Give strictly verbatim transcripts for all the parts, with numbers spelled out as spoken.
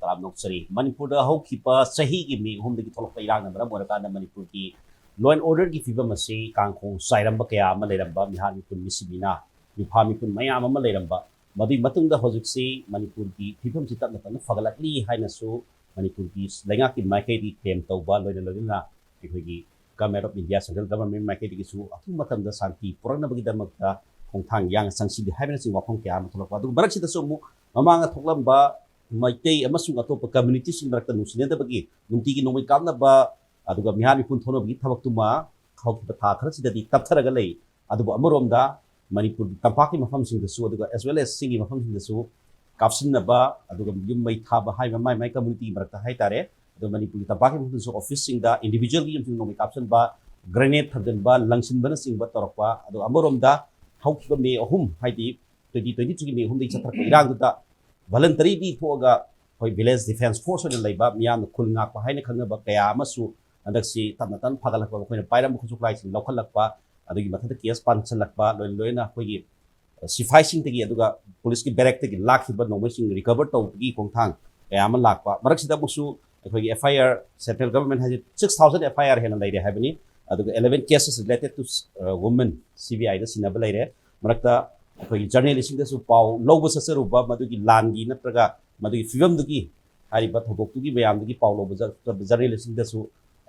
ꯇꯔꯥꯝꯅ ꯑꯣꯛꯆꯔꯤ꯫ ꯃꯅꯤꯄꯨꯔꯗ ꯍꯧꯈꯤꯕ ꯆꯍꯤꯒꯤ ꯃꯦ ꯑꯍꯨꯝꯗꯒꯤ ꯊꯣꯛꯂꯛꯄ ꯏꯔꯥꯡꯅ ꯃꯔꯝ ꯑꯣꯏꯔꯀꯥꯟꯗ ꯃꯅꯤꯄꯨꯔꯒꯤ law and order ꯒꯤ ꯐꯤꯕꯝ ꯑꯁꯤ ꯀꯥꯡꯈꯣꯡ ꯆꯥꯏꯔꯝꯕ ꯀꯌꯥ ꯑꯃ ꯂꯩꯔꯝꯕ, ꯃꯤꯍꯥꯠ ꯃꯤꯄꯨꯟ, ꯃꯤꯁꯤ ꯃꯤꯅꯥ, ꯃꯤꯐꯥ ꯃꯤꯄꯨꯟ ꯃꯌꯥꯝ ꯑꯃ ꯂꯩꯔꯝꯕ, ꯃꯗꯨꯒꯤ ꯃꯇꯨꯡꯗ ꯍꯧꯖꯤꯛꯁꯤ ꯃꯅꯤꯄꯨꯔꯒꯤ ꯐꯤꯕꯝꯁꯤ ꯇꯞꯅ ꯇꯞꯅ ꯐꯒꯠꯂꯛꯂꯤ ꯍꯥꯏꯅꯁꯨ ꯃꯅꯤꯄꯨꯔꯒꯤ ꯂꯩꯉꯥꯛꯀꯤ ꯃꯥꯏꯀꯩꯗꯒꯤ claim ꯇꯧꯕ, ꯂꯣꯏꯅ ꯂꯣꯏꯅꯅ ꯑꯩꯈꯣꯏꯒꯤ Government of India, Central Government ꯃꯥꯏꯀꯩꯗꯒꯤꯁꯨ ꯑꯊꯨꯕ ꯃꯇꯝꯗ ꯁꯥꯟꯇꯤ ꯄꯨꯔꯛꯅꯕꯒꯤꯗꯃꯛꯇ ꯈꯣꯡꯊꯥꯡ ꯌꯥꯡꯅ ꯆꯪꯁꯤꯜꯂꯤ ꯍꯥꯏꯕꯅꯆꯤꯡꯕ ꯋꯥꯐꯝ ꯀꯌꯥ ꯑꯃ ꯊꯣꯛꯂꯛꯄ꯫ ꯑꯗꯨꯒ ꯃꯔꯛꯁꯤꯗꯁꯨ ꯑꯃꯨꯛ ꯃꯃꯥꯡꯗ ꯊꯣꯛꯂꯝꯕ ꯃꯩꯇꯩ ꯑꯃꯁꯨꯡ ꯑꯇꯣꯞꯄ community ꯁꯤꯡ ꯃꯔꯛꯇ ꯅꯨꯡꯁꯤꯅꯗꯕꯒꯤ ꯅꯨꯡꯇꯤꯒꯤ ꯅꯣꯡꯃꯩ ꯀꯥꯞꯅꯕ, ꯑꯗꯨꯒ ꯃꯤꯍꯥꯠ ꯃꯤꯄꯨꯟ ꯊꯣꯛꯅꯕꯒꯤ ꯊꯕꯛꯇꯨꯃ ꯍꯧꯈꯤꯕ ꯊꯥ ꯈꯔꯁꯤꯗꯗꯤ ꯇꯞꯊꯔꯒ ꯂꯩ꯫ ꯑꯗꯨꯕꯨ ꯑꯃꯔꯣꯝꯗ ꯃꯅꯤꯄꯨꯔꯒꯤ ꯇꯝꯄꯥꯛꯀꯤ ꯃꯐꯝꯁꯤꯡꯗꯁꯨ, ꯑꯗꯨꯒ as well as ꯆꯤꯡꯒꯤ ꯃꯐꯝꯁꯤꯡꯗꯁꯨ ꯀꯥꯞꯁꯤꯟꯅꯕ, ꯑꯗꯨꯒ ꯌꯨꯝ ꯃꯩ ꯊꯥꯕ ꯍꯥꯏꯕ ꯃꯥꯏ ꯃꯥꯏ community ꯒꯤ ꯃꯔꯛꯇ ꯍꯥꯏꯇꯥꯔꯦ꯫ ꯑꯗꯣ ꯃꯅꯤꯄꯨꯔꯒꯤ ꯇꯝꯄꯥꯛꯀꯤ ꯃꯐꯝꯗꯁꯨ office ꯁꯤꯡꯗ individual ꯒꯤ ꯌꯨꯝꯁꯤꯡ ꯅꯣꯡꯃꯩ ꯀꯥꯞꯁꯤꯟꯕ, grenade ꯊꯝꯖꯤꯟꯕ, ꯂꯪꯁꯤꯟꯕꯅꯆꯤꯡꯕ ꯇꯧꯔꯛꯄ꯫ ꯑꯗꯣ ꯑꯃꯔꯣꯝꯗ ꯍꯧꯈꯤꯕ ꯃꯦ ꯑꯍꯨꯝ, ꯍꯥꯏꯗꯤ twenty twenty three ꯒꯤ ꯃꯦ ꯑꯍꯨꯝꯗꯒꯤ ꯆꯠꯊꯔꯛꯄ ꯏꯔꯥꯡꯗꯨꯗ voluntary ꯗꯤ ꯊꯣꯛꯑꯒ ꯑꯩꯈꯣꯏ village defence force ꯑꯣꯏꯅ ꯂꯩꯕ, ꯃꯤꯌꯥꯝꯅ ꯈꯨꯜ ꯉꯥꯛꯄ ꯍꯥꯏꯅ ꯈꯪꯅꯕ ꯀꯌꯥ ꯑꯃꯁꯨ ꯍꯟꯗꯛꯁꯤ ꯇꯞꯅ ꯇꯞꯅ ꯐꯒꯠꯂꯛꯄ, ꯃꯈꯣꯏꯅ ꯄꯥꯏꯔꯝꯕ ꯈꯨꯠꯁꯨ ꯈꯨꯠꯂꯥꯏꯁꯤꯡ ꯂꯧꯈꯠꯂꯛꯄ, ꯑꯗꯨꯒꯤ ꯃꯊꯛꯇ case ꯄꯥꯟꯁꯤꯜꯂꯛꯄ, ꯂꯣꯏꯅ ꯂꯣꯏꯅ ꯑꯩꯈꯣꯏꯒꯤ ꯁꯤꯐꯥꯏꯁꯤꯡꯗꯒꯤ, ꯑꯗꯨꯒ police ꯀꯤ barrack ꯇꯒꯤ ꯂꯥꯛꯈꯤꯕ ꯅꯣꯡꯃꯩꯁꯤꯡ recover ꯇꯧꯕꯒꯤ ꯈꯣꯡꯊꯥꯡ ꯀꯌꯥ ꯑꯃ ꯂꯥꯛꯄ꯫ ꯃꯔꯛꯁꯤꯗ ꯑꯃꯨꯛꯁꯨ ꯑꯩꯈꯣꯏꯒꯤ F I R, central government ꯍꯥꯏꯁꯦ six thousand F I R ꯍꯦꯟꯅ ꯂꯩꯔꯦ ꯍꯥꯏꯕꯅꯤ꯫ ꯑꯗꯨꯒ eleven cases related to, ꯑ, women C B I ꯗ ꯁꯤꯟꯅꯕ ꯂꯩꯔꯦ꯫ ꯃꯔꯛꯇ ꯑꯩꯈꯣꯏꯒꯤ journalist ꯁꯤꯡꯗꯁꯨ ꯄꯥꯎ ꯂꯧꯕ ꯆꯠꯆꯔꯨꯕ, ꯃꯗꯨꯒꯤ ꯂꯥꯟꯒꯤ ꯅꯠꯇ꯭ꯔꯒ ꯃꯗꯨꯒꯤ ꯐꯤꯕꯝꯗꯨꯒꯤ, ꯍꯥꯏꯔꯤꯕ ꯊꯧꯗꯣꯛꯇꯨꯒꯤ ꯃꯌꯥꯝꯗꯨꯒꯤ ꯄꯥꯎ ꯂꯧꯕ ꯆꯠ-, journalist ꯁꯤꯡꯗꯁꯨ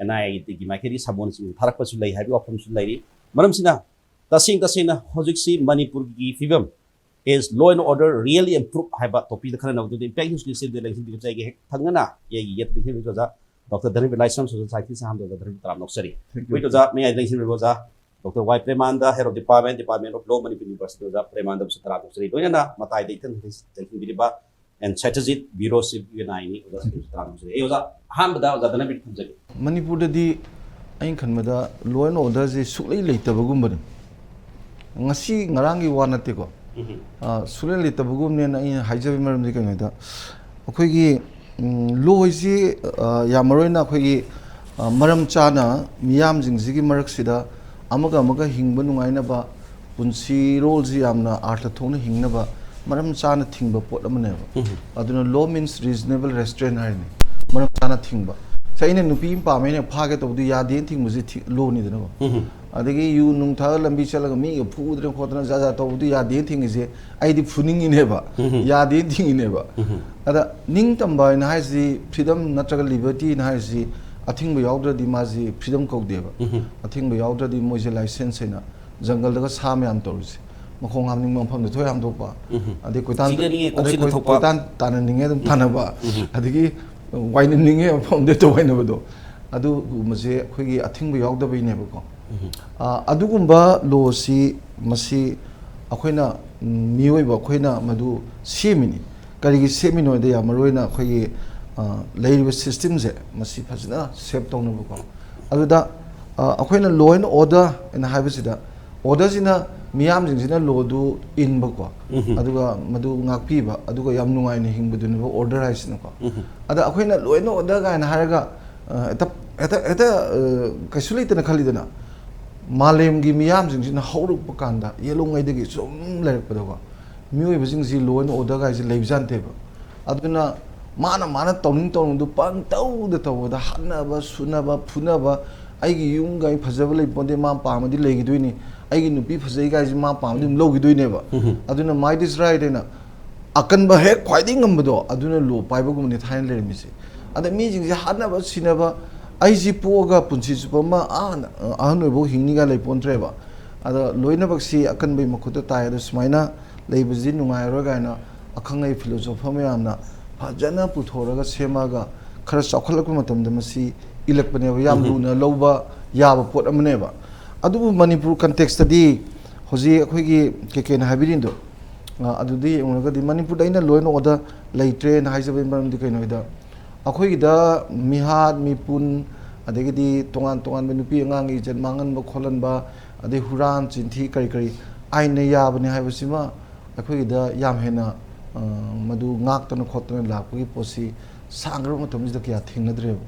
N I A ꯒꯤ ꯃꯥꯏꯀꯩꯗꯒꯤ ꯁꯥꯕꯣꯟꯁꯤꯡ ꯊꯥꯔꯛꯄꯁꯨ ꯂꯩ ꯍꯥꯏꯕꯒꯤ ꯋꯥꯐꯝꯁꯨ ꯂꯩꯔꯤ꯫ ꯃꯔꯝꯁꯤꯅ ꯇꯁꯦꯡ ꯇꯁꯦꯡꯅ ꯍꯧꯖꯤꯛꯁꯤ ꯃꯅꯤꯄꯨꯔꯒꯤ ꯐꯤꯕꯝ, is law and order really improve ꯍꯥꯏꯕ topic ꯗ ꯈꯟꯅꯅꯕꯗꯨꯗ Impact News ꯀꯤ ꯁꯤꯟꯗꯨꯅ ꯂꯩꯁꯤꯟꯕꯤꯕꯁꯦ ꯑꯩꯒꯤ ꯍꯦꯛ ꯊꯪꯅꯅ ꯑꯩꯒꯤ ꯌꯦꯠꯇ ꯂꯦꯡꯁꯤꯟꯕꯤꯕ ꯑꯣꯖꯥ Doctor ꯙꯅꯕꯤꯔ, Life Science Society ꯁꯦ ꯑꯍꯥꯟꯕꯗ ꯙꯅꯕꯤꯔ ꯇꯔꯥꯝꯅ ꯑꯣꯛꯆꯔꯤ꯫ Thank you. ꯑꯩꯈꯣꯏ ꯑꯣꯖꯥ ꯃꯌꯥꯏꯗ ꯂꯦꯡꯁꯤꯟꯕꯤꯕ ꯑꯣꯖꯥ Doctor Y ꯄ꯭ꯔꯦꯃꯥꯟꯗ, Head of Department, Department of Law, Manipur University, ꯑꯣꯖꯥ ꯄ꯭ꯔꯦꯃꯥꯟꯗꯕꯨꯁꯨ ꯇꯔꯥꯝꯅ ꯑꯣꯛꯆꯔꯤ꯫ ꯂꯣꯏꯅꯅ ꯃꯇꯥꯏꯗ ꯏꯊꯪ ꯂꯦꯡꯁꯤꯟꯕꯤꯔꯤꯕ N ꯁꯇ꯭ꯌꯖꯤꯠ, Bureau Chief, U N I ꯅꯤ, ꯑꯣꯖꯥꯁꯤꯡꯕꯨꯁꯨ ꯇꯔꯥꯝꯅ ꯑꯣꯛꯆꯔꯤ꯫ ꯑꯩ ꯑꯣꯖꯥ ꯑꯍꯥꯟꯕꯗ ꯑꯣꯖꯥ ꯙꯅꯕꯤꯔ ꯊꯝꯖꯒꯦ꯫ ꯃꯅꯤꯄꯨꯔꯗꯗꯤ ꯑꯩꯅ ꯈꯟꯕꯗ law and order ꯁꯤ ꯁꯨꯛꯂꯩ ꯂꯩꯇꯕꯒꯨꯝꯕꯅꯤ꯫ ꯉꯁꯤ ꯉꯔꯥꯡꯒꯤ ꯋꯥ ꯅꯠꯇꯦꯀꯣ꯫ ꯎꯝ꯫ ꯑ, ꯁꯨꯛꯂꯩ ꯂꯩꯇꯕꯒꯨꯝꯅꯦꯅ ꯑꯩꯅ ꯍꯥꯏꯖꯕꯒꯤ ꯃꯔꯝꯗꯤ ꯀꯩꯅꯣꯗ, ꯑꯩꯈꯣꯏꯒꯤ, ꯎꯝ, law ꯁꯤ, ꯑ, ꯌꯥꯝ ꯃꯔꯨ ꯑꯣꯏꯅ ꯑꯩꯈꯣꯏꯒꯤ, ꯑ, ꯃꯔꯝ ꯆꯥꯅ ꯃꯤꯌꯥꯝꯁꯤꯡꯁꯤꯒꯤ ꯃꯔꯛꯁꯤꯗ ꯑꯃꯒ ꯑꯃꯒ ꯍꯤꯡꯕ ꯅꯨꯡꯉꯥꯏꯅꯕ, ꯄꯨꯟꯁꯤꯔꯣꯜꯁꯤ ꯌꯥꯝꯅ ꯑꯥꯔꯊ ꯊꯣꯛꯅ ꯍꯤꯡꯅꯕ, ꯃꯔꯝ ꯆꯥꯅ ꯊꯤꯡꯕ ꯄꯣꯠ ꯑꯃꯅꯦꯕ꯫ ꯑꯗꯨꯅ law means reasonable restraint ꯍꯥꯏꯔꯤꯅꯤ, ꯃꯔꯝ ꯆꯥꯅ ꯊꯤꯡꯕ꯫ ꯁꯦ, ꯑꯩꯅ ꯅꯨꯄꯤ ꯑꯃ ꯄꯥꯝꯃꯦ, ꯑꯩꯅ ꯐꯥꯒꯦ ꯇꯧꯕꯗꯨ ꯌꯥꯗꯦꯅ ꯊꯤꯡꯕꯁꯤ ꯊꯤ-, lawꯅꯤꯗꯅꯀꯣ꯫ ꯑꯗꯒꯤ ꯌꯨ ꯅꯨꯡ ꯊꯛꯑꯒ ꯂꯝꯕꯤ ꯆꯠꯂꯒ ꯃꯤꯒ ꯐꯨꯗꯅ ꯈꯣꯠꯇꯅ ꯖꯥꯠ ꯖꯥꯠ ꯇꯧꯕꯗꯨ ꯌꯥꯗꯦꯅ ꯊꯤꯡꯉꯤꯁꯦ ꯑꯩꯗꯤ ꯐꯨꯅꯤꯡꯉꯤꯅꯦꯕ, ꯌꯥꯗꯦꯅ ꯊꯤꯡꯉꯤꯅꯦꯕ꯫ ꯑꯗ ꯅꯤꯡꯇꯝꯕ ꯍꯥꯏꯅ ꯍꯥꯏꯁꯤ freedom ꯅꯠꯇ꯭ꯔꯒ libertyꯅ ꯍꯥꯏꯁꯤ ꯑꯊꯤꯡꯕ ꯌꯥꯎꯗ꯭ꯔꯗꯤ ꯃꯥꯁꯤ freedom ꯀꯧꯗꯦꯕ꯫ ꯑꯊꯤꯡꯕ ꯌꯥꯎꯗ꯭ꯔꯗꯤ ꯃꯣꯏꯁꯦ license ꯍꯥꯏꯅ ꯖꯪꯒꯜꯗꯒ ꯁꯥ ꯃꯌꯥꯝ ꯇꯧꯔꯤꯁꯦ, ꯃꯈꯣꯡ ꯍꯥꯝꯅꯤꯡꯕ ꯃꯐꯝꯗ ꯊꯣꯏ ꯍꯥꯝꯗꯣꯛꯄ, ꯑꯗꯩ ꯀꯣꯏꯇꯥꯟ ꯆꯤꯡꯅꯅꯤꯡꯉꯦ, ꯑꯗꯩ ꯀꯣꯛꯆꯤꯟꯅ ꯀꯣꯏ-, ꯊꯣꯛꯄ꯫ ꯀꯣꯏꯇꯥꯟ ꯇꯥꯟꯅꯅꯤꯡꯉꯦ ꯑꯗꯨꯝ ꯇꯥꯟꯅꯕ, ꯑꯗꯒꯤ ꯋꯥꯏꯅꯅꯤꯡꯉꯦ ꯃꯐꯝꯗ ꯇꯧ ꯍꯥꯏꯅꯕꯗꯣ, ꯑꯗꯨꯒꯨꯝꯕꯁꯦ ꯑꯩꯈꯣꯏꯒꯤ ꯑꯊꯤꯡꯕ ꯌꯥꯎꯗꯕꯩꯅꯦꯕꯀꯣ꯫ ꯑ, ꯑꯗꯨꯒꯨꯝꯕ lawꯁꯤ ꯃꯁꯤ ꯑꯩꯈꯣꯏꯅ, ꯎꯝ, ꯃꯤꯑꯣꯏꯕ ꯑꯩꯈꯣꯏꯅ ꯃꯗꯨ ꯁꯦꯝꯃꯤꯅꯤ꯫ ꯀꯔꯤꯒꯤ ꯁꯦꯝꯃꯤꯅꯣ ꯍꯥꯏꯗ ꯌꯥꯝ ꯃꯔꯨ ꯑꯣꯏꯅ ꯑꯩꯈꯣꯏꯒꯤ, ꯑ, ꯂꯩꯔꯤꯕ systemꯁꯦ ꯃꯁꯤ ꯐꯖꯅ shape ꯇꯧꯅꯕꯀꯣ꯫ ꯑꯗꯨꯗ, ꯑ, ꯑꯩꯈꯣꯏꯅ law and order ꯍꯥꯏꯅ ꯍꯥꯏꯕꯁꯤꯗ orderꯁꯤꯅ ꯃꯤꯌꯥꯝꯁꯤꯡꯁꯤꯅ lawꯗꯨ ꯏꯟꯕꯀꯣ, ꯑꯗꯨꯒ ꯃꯗꯨ ꯉꯥꯛꯄꯤꯕ, ꯑꯗꯨꯒ ꯌꯥꯝ ꯅꯨꯡꯉꯥꯏꯅ ꯍꯤꯡꯕꯗꯨꯅꯦꯕ order ꯍꯥꯏꯁꯤꯅꯀꯣ꯫ ꯑꯗ ꯑꯩꯈꯣꯏꯅ law and order ꯀꯥꯏꯅ ꯍꯥꯏꯔꯒ, ꯑ, ꯍꯦꯛꯇ, ꯍꯦꯛꯇ, ꯍꯦꯛꯇ, ꯑ, ꯀꯩꯁꯨ ꯂꯩꯇꯅ ꯈꯜꯂꯤꯗꯅ, ꯃꯥꯂꯦꯝꯒꯤ ꯃꯤꯌꯥꯝꯁꯤꯡꯁꯤꯅ ꯍꯧꯔꯛꯄ ꯀꯥꯟꯗ ꯌꯦꯜꯂꯣꯉꯩꯗꯒꯤ ꯁꯨꯝ ꯂꯩꯔꯛꯄꯗꯀꯣ, ꯃꯤꯑꯣꯏꯕꯁꯤꯡꯁꯤ law and order ꯀꯥꯏꯁꯦ ꯂꯩꯕꯖꯥꯠ ꯅꯠꯇꯦꯕ꯫ ꯑꯗꯨꯅ ꯃꯥꯅ, ꯃꯥꯅ ꯇꯧꯅꯤꯡ ꯇꯧꯅꯤꯡꯗꯨ ꯄꯪꯇꯧꯗ ꯇꯧꯕꯗ ꯍꯥꯠꯅꯕ, ꯁꯨꯅꯕ, ꯐꯨꯅꯕ, ꯑꯩꯒꯤ ꯌꯨꯝ ꯀꯩ ꯐꯖꯕ ꯂꯩ ꯄꯣꯟꯗꯦ, ꯃꯥ ꯄꯥꯝꯃꯗꯤ ꯂꯩꯈꯤꯗꯣꯏꯅꯤ, ꯑꯩꯒꯤ ꯅꯨꯄꯤ ꯐꯖꯩ ꯀꯥꯏꯁꯦ ꯃꯥ ꯄꯥꯝꯃꯗꯤ ꯑꯗꯨꯝ ꯂꯧꯈꯤꯗꯣꯏꯅꯦꯕ꯫ ꯑꯗꯨꯅ Midas Right ꯍꯥꯏꯅ ꯑꯀꯟꯕ ꯍꯦꯛ ꯈ꯭ꯋꯥꯏꯗꯒꯤ ꯉꯝꯕꯗꯣ ꯑꯗꯨꯅ law ꯄꯥꯏꯕꯒꯨꯝꯕꯅꯤ ꯊꯥꯏꯅ ꯂꯩꯔꯝꯃꯤꯁꯦ꯫ ꯑꯗ ꯃꯤꯁꯤꯡꯁꯦ ꯍꯥꯠꯅꯕ ꯁꯤꯅꯕ, ꯑꯩꯁꯤ ꯄꯣꯛꯑꯒ ꯄꯨꯟꯁꯤ ꯆꯨꯞꯄ ꯑꯃ ꯑꯍꯟ, ꯑꯍꯟ ꯑꯣꯏꯕꯧ ꯍꯤꯡꯅꯤꯒ ꯂꯩ ꯄꯣꯟꯇ꯭ꯔꯦꯕ꯫ ꯑꯗ ꯂꯣꯏꯅꯃꯛꯁꯤ ꯑꯀꯟꯕꯒꯤ ꯃꯈꯨꯠꯇ ꯇꯥꯏ꯫ ꯑꯗꯣ ꯁꯨꯃꯥꯏꯅ ꯂꯩꯕꯁꯤꯗꯤ ꯅꯨꯡꯉꯥꯏꯔꯣꯏ ꯀꯥꯏꯅ ꯑꯈꯪ ꯑꯍꯩ philosopher ꯃꯌꯥꯝꯅ ꯐꯖꯅ ꯄꯨꯊꯣꯔꯒ ꯁꯦꯝꯃꯒ ꯈꯔ ꯆꯥꯎꯈꯠꯂꯛꯄ ꯃꯇꯝꯗ ꯃꯁꯤ ꯏꯜꯂꯛꯄꯅꯦꯕ, ꯌꯥꯝ ꯂꯨꯅ ꯂꯧꯕ ꯌꯥꯕ ꯄꯣꯠ ꯑꯃꯅꯦꯕ꯫ ꯑꯗꯨꯕꯨ ꯃꯅꯤꯄꯨꯔ contextꯇꯗꯤ ꯍꯧꯖꯤꯛ ꯑꯩꯈꯣꯏꯒꯤ ꯀꯩ ꯀꯩꯅ ꯍꯥꯏꯕꯤꯔꯤꯗꯣ, ꯑ, ꯑꯗꯨꯗꯤ ꯌꯦꯡꯉꯨꯔꯒꯗꯤ ꯃꯅꯤꯄꯨꯔꯗ ꯑꯩꯅ law and order ꯂꯩꯇ꯭ꯔꯦꯅ ꯍꯥꯏꯖꯕꯒꯤ ꯃꯔꯝꯗꯤ ꯀꯩꯅꯣ ꯍꯥꯏꯗ, ꯑꯩꯈꯣꯏꯒꯤꯗ ꯃꯤꯍꯥꯠ, ꯃꯤꯄꯨꯟ, ꯑꯗꯒꯤꯗꯤ ꯇꯣꯉꯥꯟ ꯇꯣꯉꯥꯟꯕ ꯅꯨꯄꯤ ꯑꯉꯥꯡꯒꯤ ꯏꯖꯠ ꯃꯥꯡꯍꯟꯕ ꯈꯣꯠꯍꯟꯕ, ꯑꯗꯩ ꯍꯨꯔꯥꯟ ꯆꯤꯟꯊꯤ ꯀꯔꯤ ꯀꯔꯤ ꯑꯥꯏꯟꯅ ꯌꯥꯕꯅꯤ ꯍꯥꯏꯕꯁꯤꯃ ꯑꯩꯈꯣꯏꯒꯤꯗ ꯌꯥꯝ ꯍꯦꯟꯅ, ꯑ, ꯃꯗꯨ ꯉꯥꯛꯇꯅ ꯈꯣꯠꯇꯅ ꯂꯥꯛꯄꯒꯤ ꯄꯣꯠꯁꯤ ꯁꯥꯡꯈ꯭ꯔꯕ ꯃꯇꯝꯁꯤꯗ ꯀꯌꯥ ꯊꯦꯡꯅꯗ꯭ꯔꯦꯕ꯫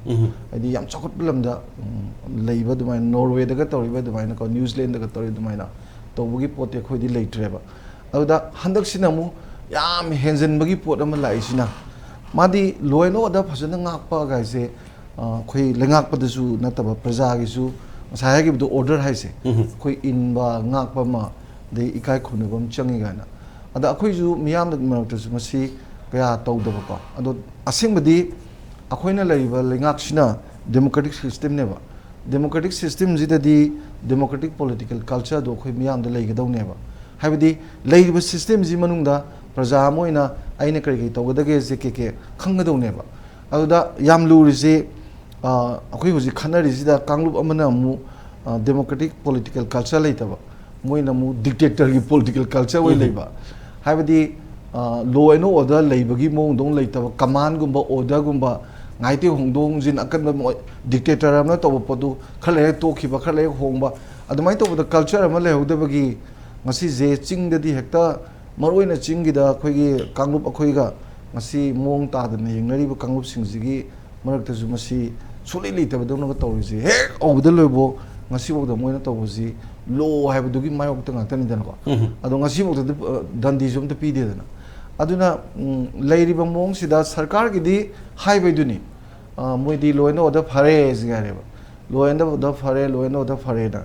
ꯍꯥꯏꯗꯤ ꯌꯥꯝ ꯆꯥꯎꯈꯠꯄ ꯂꯝꯗ, ꯎꯝ, ꯂꯩꯕ ꯑꯗꯨꯃꯥꯏꯅ, Norwayꯗꯒ ꯇꯧꯔꯤꯕ ꯑꯗꯨꯃꯥꯏꯅꯀꯣ, New Zealandꯗꯒ ꯇꯧꯔꯤ ꯑꯗꯨꯃꯥꯏꯅ ꯇꯧꯕꯒꯤ ꯄꯣꯠꯇꯤ ꯑꯩꯈꯣꯏꯗꯤ ꯂꯩꯇ꯭ꯔꯦꯕ꯫ ꯑꯗꯨꯗ ꯍꯟꯗꯛꯁꯤꯅ ꯑꯃꯨꯛ ꯌꯥꯝ ꯍꯦꯟꯖꯟꯕꯒꯤ ꯄꯣꯠ ꯑꯃ ꯂꯥꯛꯏꯁꯤꯅ, ꯃꯥꯗꯤ law and order ꯐꯖꯅ ꯉꯥꯛꯄ ꯀꯥꯏꯁꯦ, ꯑ, ꯑꯩꯈꯣꯏ ꯂꯩꯉꯥꯛꯄꯗꯁꯨ ꯅꯠꯇꯕ, ꯄ꯭ꯔꯖꯥꯒꯤꯁꯨ, ꯉꯁꯥꯏ ꯍꯥꯏꯈꯤꯕꯗꯣ, order ꯍꯥꯏꯁꯦ, ꯎꯝ꯫ ꯑꯩꯈꯣꯏ ꯏꯟꯕ, ꯉꯥꯛꯄ ꯑꯃ, ꯑꯗꯩ ꯏꯀꯥꯏ ꯈꯨꯝꯅꯕ ꯑꯃ ꯆꯪꯉꯤ ꯀꯥꯏꯅ꯫ ꯑꯗ ꯑꯩꯈꯣꯏꯁꯨ ꯃꯤꯌꯥꯝꯒꯤ ꯃꯔꯛꯇꯁꯨ ꯃꯁꯤ ꯀꯌꯥ ꯇꯧꯗꯕꯀꯣ꯫ ꯑꯗꯣ ꯑꯁꯦꯡꯕꯗꯤ ꯑꯩꯈꯣꯏꯅ ꯂꯩꯔꯤꯕ ꯂꯩꯉꯥꯛꯁꯤꯅ democratic systemꯅꯦꯕ꯫ Democratic systemꯁꯤꯗꯗꯤ democratic political cultureꯗꯣ ꯑꯩꯈꯣꯏ ꯃꯤꯌꯥꯝꯗ ꯂꯩꯒꯗꯧꯅꯦꯕ꯫ ꯍꯥꯏꯕꯗꯤ ꯂꯩꯔꯤꯕ systemꯁꯤ ꯃꯅꯨꯡꯗ ꯄ꯭ꯔꯖꯥ ꯑꯃ ꯑꯣꯏꯅ ꯑꯩꯅ ꯀꯔꯤ ꯀꯔꯤ ꯇꯧꯒꯗꯒꯦꯁꯦ ꯀꯦ ꯀꯦ ꯈꯪꯒꯗꯧꯅꯦꯕ꯫ ꯑꯗꯨꯗ ꯌꯥꯝ ꯂꯨꯔꯤꯁꯤ, ꯑ, ꯑꯩꯈꯣꯏ ꯍꯧꯖꯤꯛ ꯈꯟꯅꯔꯤꯁꯤꯗ ꯀꯥꯡꯂꯨꯞ ꯑꯃꯅ ꯑꯃꯨꯛ, ꯑ, democratic political culture ꯂꯩꯇꯕ, ꯃꯣꯏꯅ ꯑꯃꯨꯛ dictatorꯒꯤ political culture ꯑꯣꯏ ꯎꯝ꯫ ꯂꯩꯕ꯫ ꯍꯥꯏꯕꯗꯤ, ꯑ, law and order ꯂꯩꯕꯒꯤ ꯃꯑꯣꯡꯗ ꯑꯃꯨꯛ ꯂꯩꯇꯕ, commandꯒꯨꯝꯕ, orderꯒꯨꯝꯕ, ꯉꯥꯏꯇꯩ ꯍꯣꯡꯗꯣꯛ ꯍꯣꯡꯖꯤꯟ ꯑꯀꯟꯕ ꯃꯣꯏ dictator ꯑꯃꯅ ꯇꯧꯕ ꯄꯣꯠꯇꯨ ꯈꯔ ꯂꯩꯔꯒ ꯇꯣꯛꯈꯤꯕ, ꯈꯔ ꯂꯩꯔꯒ ꯍꯣꯡꯕ, ꯑꯗꯨꯃꯥꯏꯅ ꯇꯧꯕꯗ culture ꯑꯃ ꯂꯩꯍꯧꯗꯕꯒꯤ ꯉꯁꯤꯁꯦ ꯆꯤꯡꯗꯗꯤ ꯍꯦꯛꯇ, ꯃꯔꯨꯑꯣꯏꯅ ꯆꯤꯡꯒꯤꯗ ꯑꯩꯈꯣꯏꯒꯤ ꯀꯥꯡꯂꯨꯞ ꯑꯩꯈꯣꯏꯒ ꯉꯁꯤ ꯃꯑꯣꯡ ꯇꯥꯗꯅ ꯌꯦꯡꯅꯔꯤꯕ ꯀꯥꯡꯂꯨꯞꯁꯤꯡꯁꯤꯒꯤ ꯃꯔꯛꯇꯁꯨ ꯃꯁꯤ ꯁꯨꯡꯂꯩ ꯂꯩꯇꯕꯗꯧꯅꯒ ꯇꯧꯔꯤꯁꯦ, ꯍꯦꯛ ꯍꯧꯕꯗ ꯂꯣꯏꯕꯣ ꯉꯁꯤꯐꯥꯎꯗ ꯃꯣꯏꯅ ꯇꯧꯕꯁꯤ law ꯍꯥꯏꯕꯗꯨꯒꯤ ꯃꯥꯌꯣꯛꯇ ꯉꯥꯛꯇꯅꯤꯗꯅꯀꯣ꯫ ꯎꯝ꯫ ꯑꯗꯣ ꯉꯁꯤꯐꯥꯎꯗꯗꯤ, ꯑ, ꯗꯟꯗꯤꯁꯨ ꯑꯝꯇ ꯄꯤꯗꯦꯗꯅ꯫ ꯑꯗꯨꯅ, ꯎꯝ, ꯂꯩꯔꯤꯕ ꯃꯑꯣꯡꯁꯤꯗ ꯁꯔꯀꯥꯔꯒꯤꯗꯤ ꯍꯥꯏꯕꯩꯗꯨꯅꯤ, ꯑ, ꯃꯣꯏꯗꯤ law and order ꯐꯔꯦ ꯁꯤ ꯍꯥꯏꯔꯦꯕ, law and order ꯐꯔꯦ, law and order ꯐꯔꯦꯅ꯫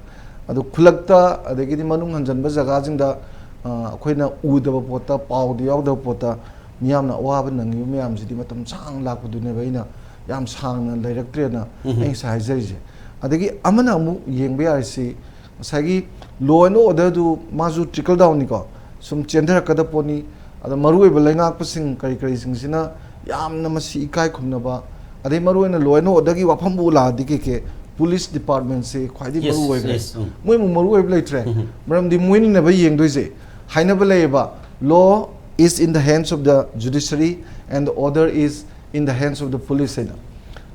ꯑꯗꯨ ꯈꯨꯜꯂꯛꯇ, ꯑꯗꯒꯤꯗꯤ ꯃꯅꯨꯡ ꯍꯟꯖꯟꯕ ꯖꯒꯥꯁꯤꯡꯗ, ꯑ, ꯑꯩꯈꯣꯏꯅ ꯎꯗꯕ ꯄꯣꯠꯇ, ꯄꯥꯎꯗ ꯌꯥꯎꯗꯕ ꯄꯣꯠꯇ ꯃꯤꯌꯥꯝꯅ ꯑꯋꯥꯕ ꯅꯪꯉꯤꯕ ꯃꯌꯥꯝꯁꯤꯗꯤ ꯃꯇꯝ ꯁꯥꯡꯅ ꯂꯥꯛꯄꯗꯨꯅꯦꯕ ꯑꯩꯅ ꯌꯥꯝ ꯁꯥꯡꯅ ꯂꯩꯔꯛꯇ꯭ꯔꯦꯅ ꯎꯝ꯫ ꯑꯩ ꯉꯁꯥꯏ ꯍꯥꯏꯖꯔꯤꯁꯦ꯫ ꯑꯗꯒꯤ ꯑꯃꯅ ꯑꯃꯨꯛ ꯌꯦꯡꯕ ꯌꯥꯔꯤꯁꯤ, ꯉꯁꯥꯏꯒꯤ law and orderꯗꯨ ꯃꯥꯁꯨ trickle downꯅꯤꯀꯣ, ꯁꯨꯝ ꯆꯦꯟꯊꯔꯛꯀꯗꯕ ꯄꯣꯠꯅꯤ꯫ ꯑꯗ ꯃꯔꯨꯑꯣꯏꯕ ꯂꯩꯉꯥꯛꯄꯁꯤꯡ ꯀꯔꯤ ꯀꯔꯤꯁꯤꯡꯁꯤꯅ ꯌꯥꯝꯅ ꯃꯁꯤ ꯏꯀꯥꯏ ꯈꯨꯝꯅꯕ, ꯑꯗꯩ ꯃꯔꯨꯑꯣꯏꯅ law and orderꯒꯤ ꯋꯥꯐꯝꯕꯨ ꯂꯥꯛꯑꯗꯤ ꯀꯦ ꯀꯦ police departmentꯁꯦ ꯈ꯭ꯋꯥꯏꯗꯒꯤ Yes, ꯃꯔꯨ ꯑꯣꯏꯈ꯭ꯔꯦ꯫ Yes, ꯎꯝ꯫ ꯃꯣꯏ ꯑꯃꯨꯛ ꯃꯔꯨ ꯑꯣꯏꯕ ꯂꯩꯇ꯭ꯔꯦ꯫ ꯎꯝ꯫ ꯃꯔꯝꯗꯤ ꯃꯣꯏꯅꯅꯦꯕ ꯌꯦꯡꯗꯣꯏꯁꯦ꯫ ꯍꯥꯏꯅꯕ ꯂꯩꯌꯦꯕ, "Law is in the hands of the judiciary and the order is in the hands of the police" ꯍꯥꯏꯅ꯫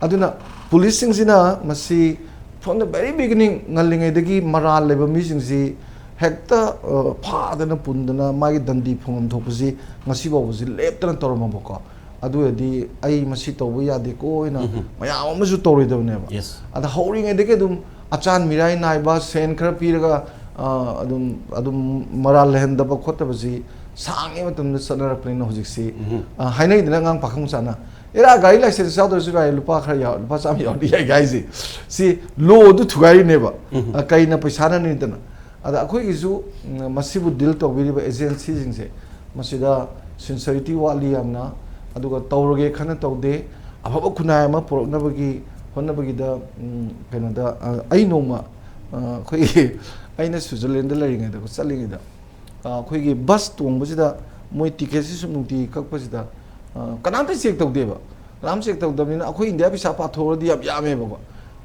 ꯑꯗꯨꯅ policeꯁꯤꯡꯁꯤꯅ ꯃꯁꯤ from the very beginning, ꯉꯜꯂꯤꯉꯩꯗꯒꯤ ꯃꯔꯥꯜ ꯂꯩꯕ ꯃꯤꯁꯤꯡꯁꯤ ꯍꯦꯛꯇ, ꯑ, ꯐꯥꯗꯅ ꯄꯨꯟꯗꯅ ꯃꯥꯒꯤ ꯗꯟꯗꯤ ꯐꯪꯐꯝ ꯊꯣꯛꯄꯁꯤ ꯉꯁꯤ ꯐꯥꯎꯕꯁꯤ ꯂꯦꯞꯇꯅ ꯇꯧꯔꯝꯃꯕꯀꯣ꯫ ꯑꯗꯨ ꯑꯣꯏꯔꯗꯤ ꯑꯩ ꯃꯁꯤ ꯇꯧꯕ ꯌꯥꯗꯦꯀꯣ ꯍꯥꯏꯅ ꯎꯝ꯫ ꯃꯌꯥꯝ ꯑꯃꯁꯨ ꯇꯧꯔꯣꯏꯗꯕꯅꯦꯕ꯫ Yes꯫ ꯑꯗ ꯍꯧꯔꯤꯉꯩꯗꯒꯤ ꯑꯗꯨꯝ ꯑꯆꯥꯟ ꯃꯤꯔꯥꯏ ꯅꯥꯏꯕ, ꯁꯦꯟ ꯈꯔ ꯄꯤꯔꯒ, ꯑ, ꯑꯗꯨꯝ, ꯑꯗꯨꯝ ꯃꯔꯥꯜ ꯂꯩꯍꯟꯗꯕ ꯈꯣꯠꯇꯕꯁꯤ ꯁꯥꯡꯉꯤ ꯃꯇꯝꯗ ꯆꯠꯅꯔꯛꯄꯅꯤꯅ ꯍꯧꯖꯤꯛꯁꯤ, ꯎꯝ꯫ ꯑ, ꯍꯥꯏꯅꯩꯗꯅ ꯑꯉꯥꯡ ꯄꯥꯈꯪ ꯃꯆꯥꯅ, "ꯑꯦꯔꯥ, ꯒꯥꯔꯤ ꯂꯥꯏꯁꯦꯟꯁ ꯌꯥꯎꯗ꯭ꯔꯁꯨ ꯌꯥꯏ, ꯂꯨꯄꯥ ꯈꯔ ꯌꯥꯎ, ꯂꯨꯄꯥ ꯆꯥꯝꯃ ꯌꯥꯎꯔꯗꯤ ꯌꯥꯏ" ꯍꯥꯏꯁꯦ꯫ ꯁꯤ ꯂꯣꯗꯨ ꯊꯨꯒꯥꯏꯔꯤꯅꯦꯕ꯫ ꯎꯝ꯫ ꯑ, ꯀꯩꯅ ꯄꯩꯁꯥꯅꯅꯤꯗꯅ꯫ ꯑꯗ ꯑꯩꯈꯣꯏꯒꯤꯁꯨ, ꯎꯝ, ꯃꯁꯤꯕꯨ ꯗꯤꯜ ꯇꯧꯕꯤꯔꯤꯕ ꯑꯦꯖꯦꯟꯁꯤꯁꯤꯡꯁꯦ, ꯃꯁꯤꯗ ꯁꯤꯟꯁꯔꯤꯇꯤ ꯋꯥꯠꯂꯤ ꯌꯥꯝꯅ, ꯑꯗꯨꯒ ꯇꯧꯔꯒꯦ ꯈꯟꯅ ꯇꯧꯗꯦ꯫ ꯑꯐꯕ ꯈꯨꯟꯅꯥꯏ ꯑꯃ ꯄꯨꯔꯛꯅꯕꯒꯤ ꯍꯣꯠꯅꯕꯒꯤꯗ, ꯎꯝ, ꯀꯩꯅꯣꯗ, ꯑ, ꯑꯩ ꯅꯣꯡꯃ, ꯑ, ꯑꯩꯈꯣꯏꯒꯤ ꯑꯩꯅ ꯁ꯭ꯋꯤꯖꯔꯂꯦꯟꯗ ꯂꯩꯔꯤꯉꯩꯗ, ꯆꯠꯂꯤꯉꯩꯗ, ꯑ, ꯑꯩꯈꯣꯏꯒꯤ ꯕꯁ ꯇꯣꯡꯕꯁꯤꯗ ꯃꯣꯏ ꯇꯤꯀꯦꯠꯁꯤ ꯁꯨꯝ ꯅꯨꯡꯇꯤꯒꯤ ꯀꯛꯄꯁꯤꯗ, ꯑ, ꯀꯅꯥꯝꯇ ꯆꯦꯛ ꯇꯧꯗꯦꯕ꯫ ꯀꯅꯥꯝ ꯆꯦꯛ ꯇꯧꯗꯕꯅꯤꯅ ꯑꯩꯈꯣꯏ ꯏꯟꯗꯤꯌꯥ ꯄꯩꯁꯥ ꯄꯥꯊꯣꯛꯎꯔꯗꯤ ꯌꯥꯝ ꯌꯥꯝꯃꯦꯕꯀꯣ꯫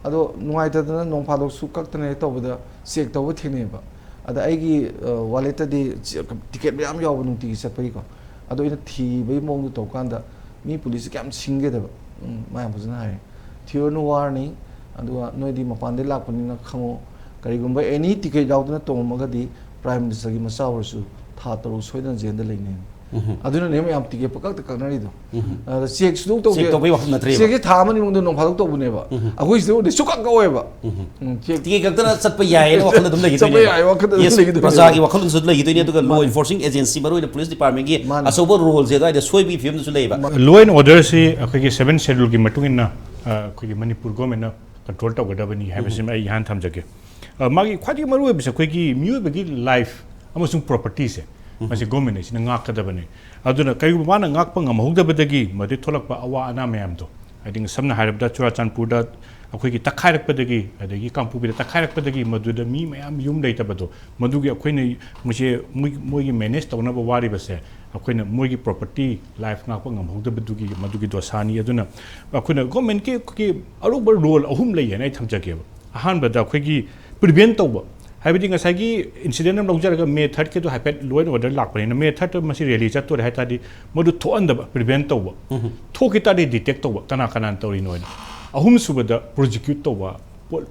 ꯑꯗꯣ ꯅꯨꯡꯉꯥꯏꯇꯗꯅ ꯅꯣꯡ ꯐꯥꯗꯣꯛꯁꯨ ꯀꯛꯇꯅ ꯍꯦꯛ ꯇꯧꯕꯗ ꯆꯦꯛ ꯇꯧꯕ ꯊꯦꯡꯅꯩꯑꯕ꯫ ꯑꯗ ꯑꯩꯒꯤ, ꯑ, ꯋꯥꯂꯦꯠꯇꯗꯤ ꯆꯦ-, ꯇꯤꯀꯦꯠ ꯃꯌꯥꯝ ꯌꯥꯎꯕ ꯅꯨꯡꯇꯤꯒꯤ ꯆꯠꯄꯒꯤꯀꯣ꯫ ꯑꯗꯣ ꯑꯩꯅ ꯊꯤꯕꯒꯤ ꯃꯑꯣꯡꯗꯣ ꯇꯧꯀꯥꯟꯗ ꯃꯤ ꯄꯨꯂꯤꯁꯁꯦ ꯀꯌꯥꯝ ꯁꯤꯡꯒꯦꯗꯕ꯫ ꯎꯝ, ꯃꯥ ꯌꯥꯝ ꯐꯖꯅ ꯍꯥꯏꯔꯦ꯫ "ꯊꯤꯔꯨꯔꯅꯨ, ꯋꯥꯔꯅꯤ꯫ ꯑꯗꯨꯒ ꯅꯣꯏꯗꯤ ꯃꯄꯥꯟꯗꯩ ꯂꯥꯛꯄꯅꯤꯅ ꯈꯪꯉꯣ, ꯀꯔꯤꯒꯨꯝꯕ ꯑꯦꯅꯤ ꯇꯤꯀꯦꯠ ꯌꯥꯎꯗꯅ ꯇꯣꯡꯉꯝꯃꯒꯗꯤ ꯄ꯭ꯔꯥꯏꯝ ꯃꯤꯅꯤꯁꯇꯔꯒꯤ ꯃꯆꯥ ꯑꯣꯏꯔꯁꯨ ꯊꯥ ꯇꯔꯨꯛ ꯁꯣꯏꯗꯅ ꯖꯦꯜꯗ ꯂꯩꯅꯤ"꯫ ꯎꯝ꯫ ꯑꯗꯨꯅꯅꯦ ꯃꯌꯥꯝ ꯇꯤꯀꯦꯠ ꯄꯀꯛꯇ ꯀꯛꯅꯔꯤꯗꯣ꯫ ꯎꯝ꯫ ꯑꯗ ꯆꯦꯛ ꯁꯨꯡꯇꯧ ꯇꯧꯗꯦ꯫ ꯆꯦꯛ ꯇꯧꯕꯩ ꯋꯥꯐꯝ ꯅꯠꯇ꯭ꯔꯦꯕ꯫ ꯆꯦꯛꯁꯦ ꯊꯥ ꯑꯃꯅꯤ ꯃꯅꯨꯡꯗ ꯅꯣꯡ ꯐꯥꯗꯣꯛ ꯇꯧꯕꯅꯦꯕ꯫ ꯎꯝ꯫ ꯑꯩꯈꯣꯏ ꯁꯤꯗ ꯎꯗꯤ ꯁꯨꯛꯀꯛ ꯀꯛꯑꯣꯏꯕ꯫ ꯎꯝ꯫ ꯎꯝ, ꯆꯦꯛ ꯇꯤꯀꯦꯠ ꯀꯛꯇꯅ ꯆꯠꯄ ꯌꯥꯏꯌꯦꯅ ꯋꯥꯈꯜꯗ ꯑꯗꯨꯝ ꯆꯠꯄ ꯂꯩꯈꯤꯗꯣꯏꯅꯦꯕ꯫ ꯌꯥꯏ, ꯋꯥꯈꯜꯗ ꯑꯗꯨꯝ Yes, ꯂꯩꯈꯤꯗꯣꯏꯅꯦꯕ꯫ ꯄ꯭ꯔꯖꯥꯒꯤ ꯋꯥꯈꯜꯂꯣꯟꯁꯨ ꯂꯩꯈꯤꯗꯣꯏꯅꯦ, ꯑꯗꯨꯒ law ꯃꯥꯅꯦ꯫ Enforcing Agency, ꯃꯔꯨꯑꯣꯏꯅ ꯄꯨꯂꯤꯁ ꯗꯤꯄꯥꯔꯠꯃꯦꯟꯒꯤ ꯃꯥꯅꯦ꯫ ꯑꯆꯧꯕ ꯔꯣꯜꯁꯦ ꯑꯗꯨꯋꯥꯏꯗ ꯁꯣꯏꯕꯒꯤ ꯐꯤꯕꯝꯗꯁꯨ ꯂꯩꯌꯦꯕ꯫ ꯃꯥꯅꯦ꯫ Law and Orderꯁꯤ ꯑꯩꯈꯣꯏꯒꯤ Seventh Scheduleꯒꯤ ꯃꯇꯨꯡ ꯏꯟꯅ, ꯑ, ꯑꯩꯈꯣꯏꯒꯤ ꯃꯅꯤꯄꯨꯔ ꯒꯣꯔꯃꯦꯟꯅ ꯀꯟꯇ꯭ꯔꯣꯜ ꯇꯧꯒꯗꯕꯅꯤ ꯍꯥꯏꯕꯁꯤꯃ ꯎꯝ꯫ ꯑꯩ ꯏꯍꯥꯟ ꯊꯝꯖꯒꯦ꯫ ꯑ, ꯃꯥꯒꯤ ꯈ꯭ꯋꯥꯏꯗꯒꯤ ꯃꯔꯨꯑꯣꯏꯕꯁꯦ ꯑꯩꯈꯣꯏꯒꯤ ꯃꯤꯑꯣꯏꯕꯒꯤ ꯂꯥꯏꯐ ꯑꯃꯁꯨꯡ ꯄ꯭ꯔꯣꯄꯔꯇꯤꯁꯦ, ꯎꯝ꯫ ꯃꯁꯤ ꯒꯣꯔꯃꯦꯟ ꯑꯁꯤꯅ ꯉꯥꯛꯀꯗꯕꯅꯤ꯫ ꯑꯗꯨꯅ ꯀꯔꯤꯒꯨꯝꯕ ꯃꯥꯅ ꯉꯥꯛꯄ ꯉꯝꯍꯧꯗꯕꯗꯒꯤ ꯃꯗꯨꯗꯩ ꯊꯣꯛꯂꯛꯄ ꯑꯋꯥ ꯑꯅꯥ ꯃꯌꯥꯝꯗꯣ, ꯍꯥꯏꯗꯤ ꯁꯝꯅ ꯍꯥꯏꯔꯕꯗ ꯆꯨꯔꯥꯆꯥꯟꯄꯨꯔꯗ ꯑꯩꯈꯣꯏꯒꯤ ꯇꯛꯈꯥꯏꯔꯛꯄꯗꯒꯤ, ꯑꯗꯒꯤ ꯀꯥꯡꯄꯣꯛꯄꯤꯗ ꯇꯛꯈꯥꯏꯔꯛꯄꯗꯒꯤ ꯃꯗꯨꯗ ꯃꯤ ꯃꯌꯥꯝ ꯌꯨꯝ ꯂꯩꯇꯕꯗꯣ, ꯃꯗꯨꯒꯤ ꯑꯩꯈꯣꯏꯅ ꯃꯣꯏꯁꯦ, ꯃꯣꯏ-, ꯃꯣꯏꯒꯤ ꯃꯦꯅꯦꯖ ꯇꯧꯅꯕ ꯋꯥꯔꯤꯕꯁꯦ, ꯑꯩꯈꯣꯏꯅ ꯃꯣꯏꯒꯤ ꯄ꯭ꯔꯣꯄꯔꯇꯤ, ꯂꯥꯏꯐ ꯉꯥꯛꯄ ꯉꯝꯍꯧꯗꯕꯗꯨꯒꯤ, ꯃꯗꯨꯒꯤ ꯗꯣꯁꯥꯅꯤ꯫ ꯑꯗꯨꯅ ꯑꯩꯈꯣꯏꯅ ꯒꯣꯔꯃꯦꯟꯀꯤ ꯑꯩꯈꯣꯏꯒꯤ ꯑꯔꯨꯕ ꯔꯣꯜ ꯑꯍꯨꯝ ꯂꯩ ꯍꯥꯏꯅ ꯑꯩ ꯊꯝꯖꯒꯦꯕ꯫ ꯑꯍꯥꯟꯕꯗ ꯑꯩꯈꯣꯏꯒꯤ ꯄ꯭ꯔꯤꯚꯦꯟ ꯇꯧꯕ, ꯍꯥꯏꯕꯗꯤ ꯉꯁꯥꯏꯒꯤ ꯏꯟꯁꯤꯗꯦꯟ ꯑꯃ ꯂꯧꯖꯔꯒ ꯃꯦ ꯊꯥꯔꯠꯀꯤꯗꯣ ꯍꯥꯏꯐꯦꯠ law and order ꯂꯥꯛꯄꯅꯤꯅ ꯃꯦ ꯊꯥꯔꯠꯇ ꯃꯁꯤ ꯔꯦꯂꯤ ꯆꯠꯇꯣꯔꯦ ꯍꯥꯏ ꯇꯥꯔꯗꯤ ꯃꯗꯨ ꯊꯣꯛꯍꯟꯗꯕ, ꯄ꯭ꯔꯤꯚꯦꯟ ꯇꯧꯕ꯫ ꯎꯝ꯫ ꯊꯣꯛꯈꯤ ꯇꯥꯔꯗꯤ ꯗꯤꯇꯦꯛ ꯇꯧꯕ, ꯀꯅꯥ ꯀꯅꯥꯅ ꯇꯧꯔꯤꯅꯣ ꯍꯥꯏꯅ꯫ ꯑꯍꯨꯝꯁꯨꯕꯗ ꯄ꯭ꯔꯣꯁꯤꯀ꯭ꯌꯨꯠ ꯇꯧꯕ,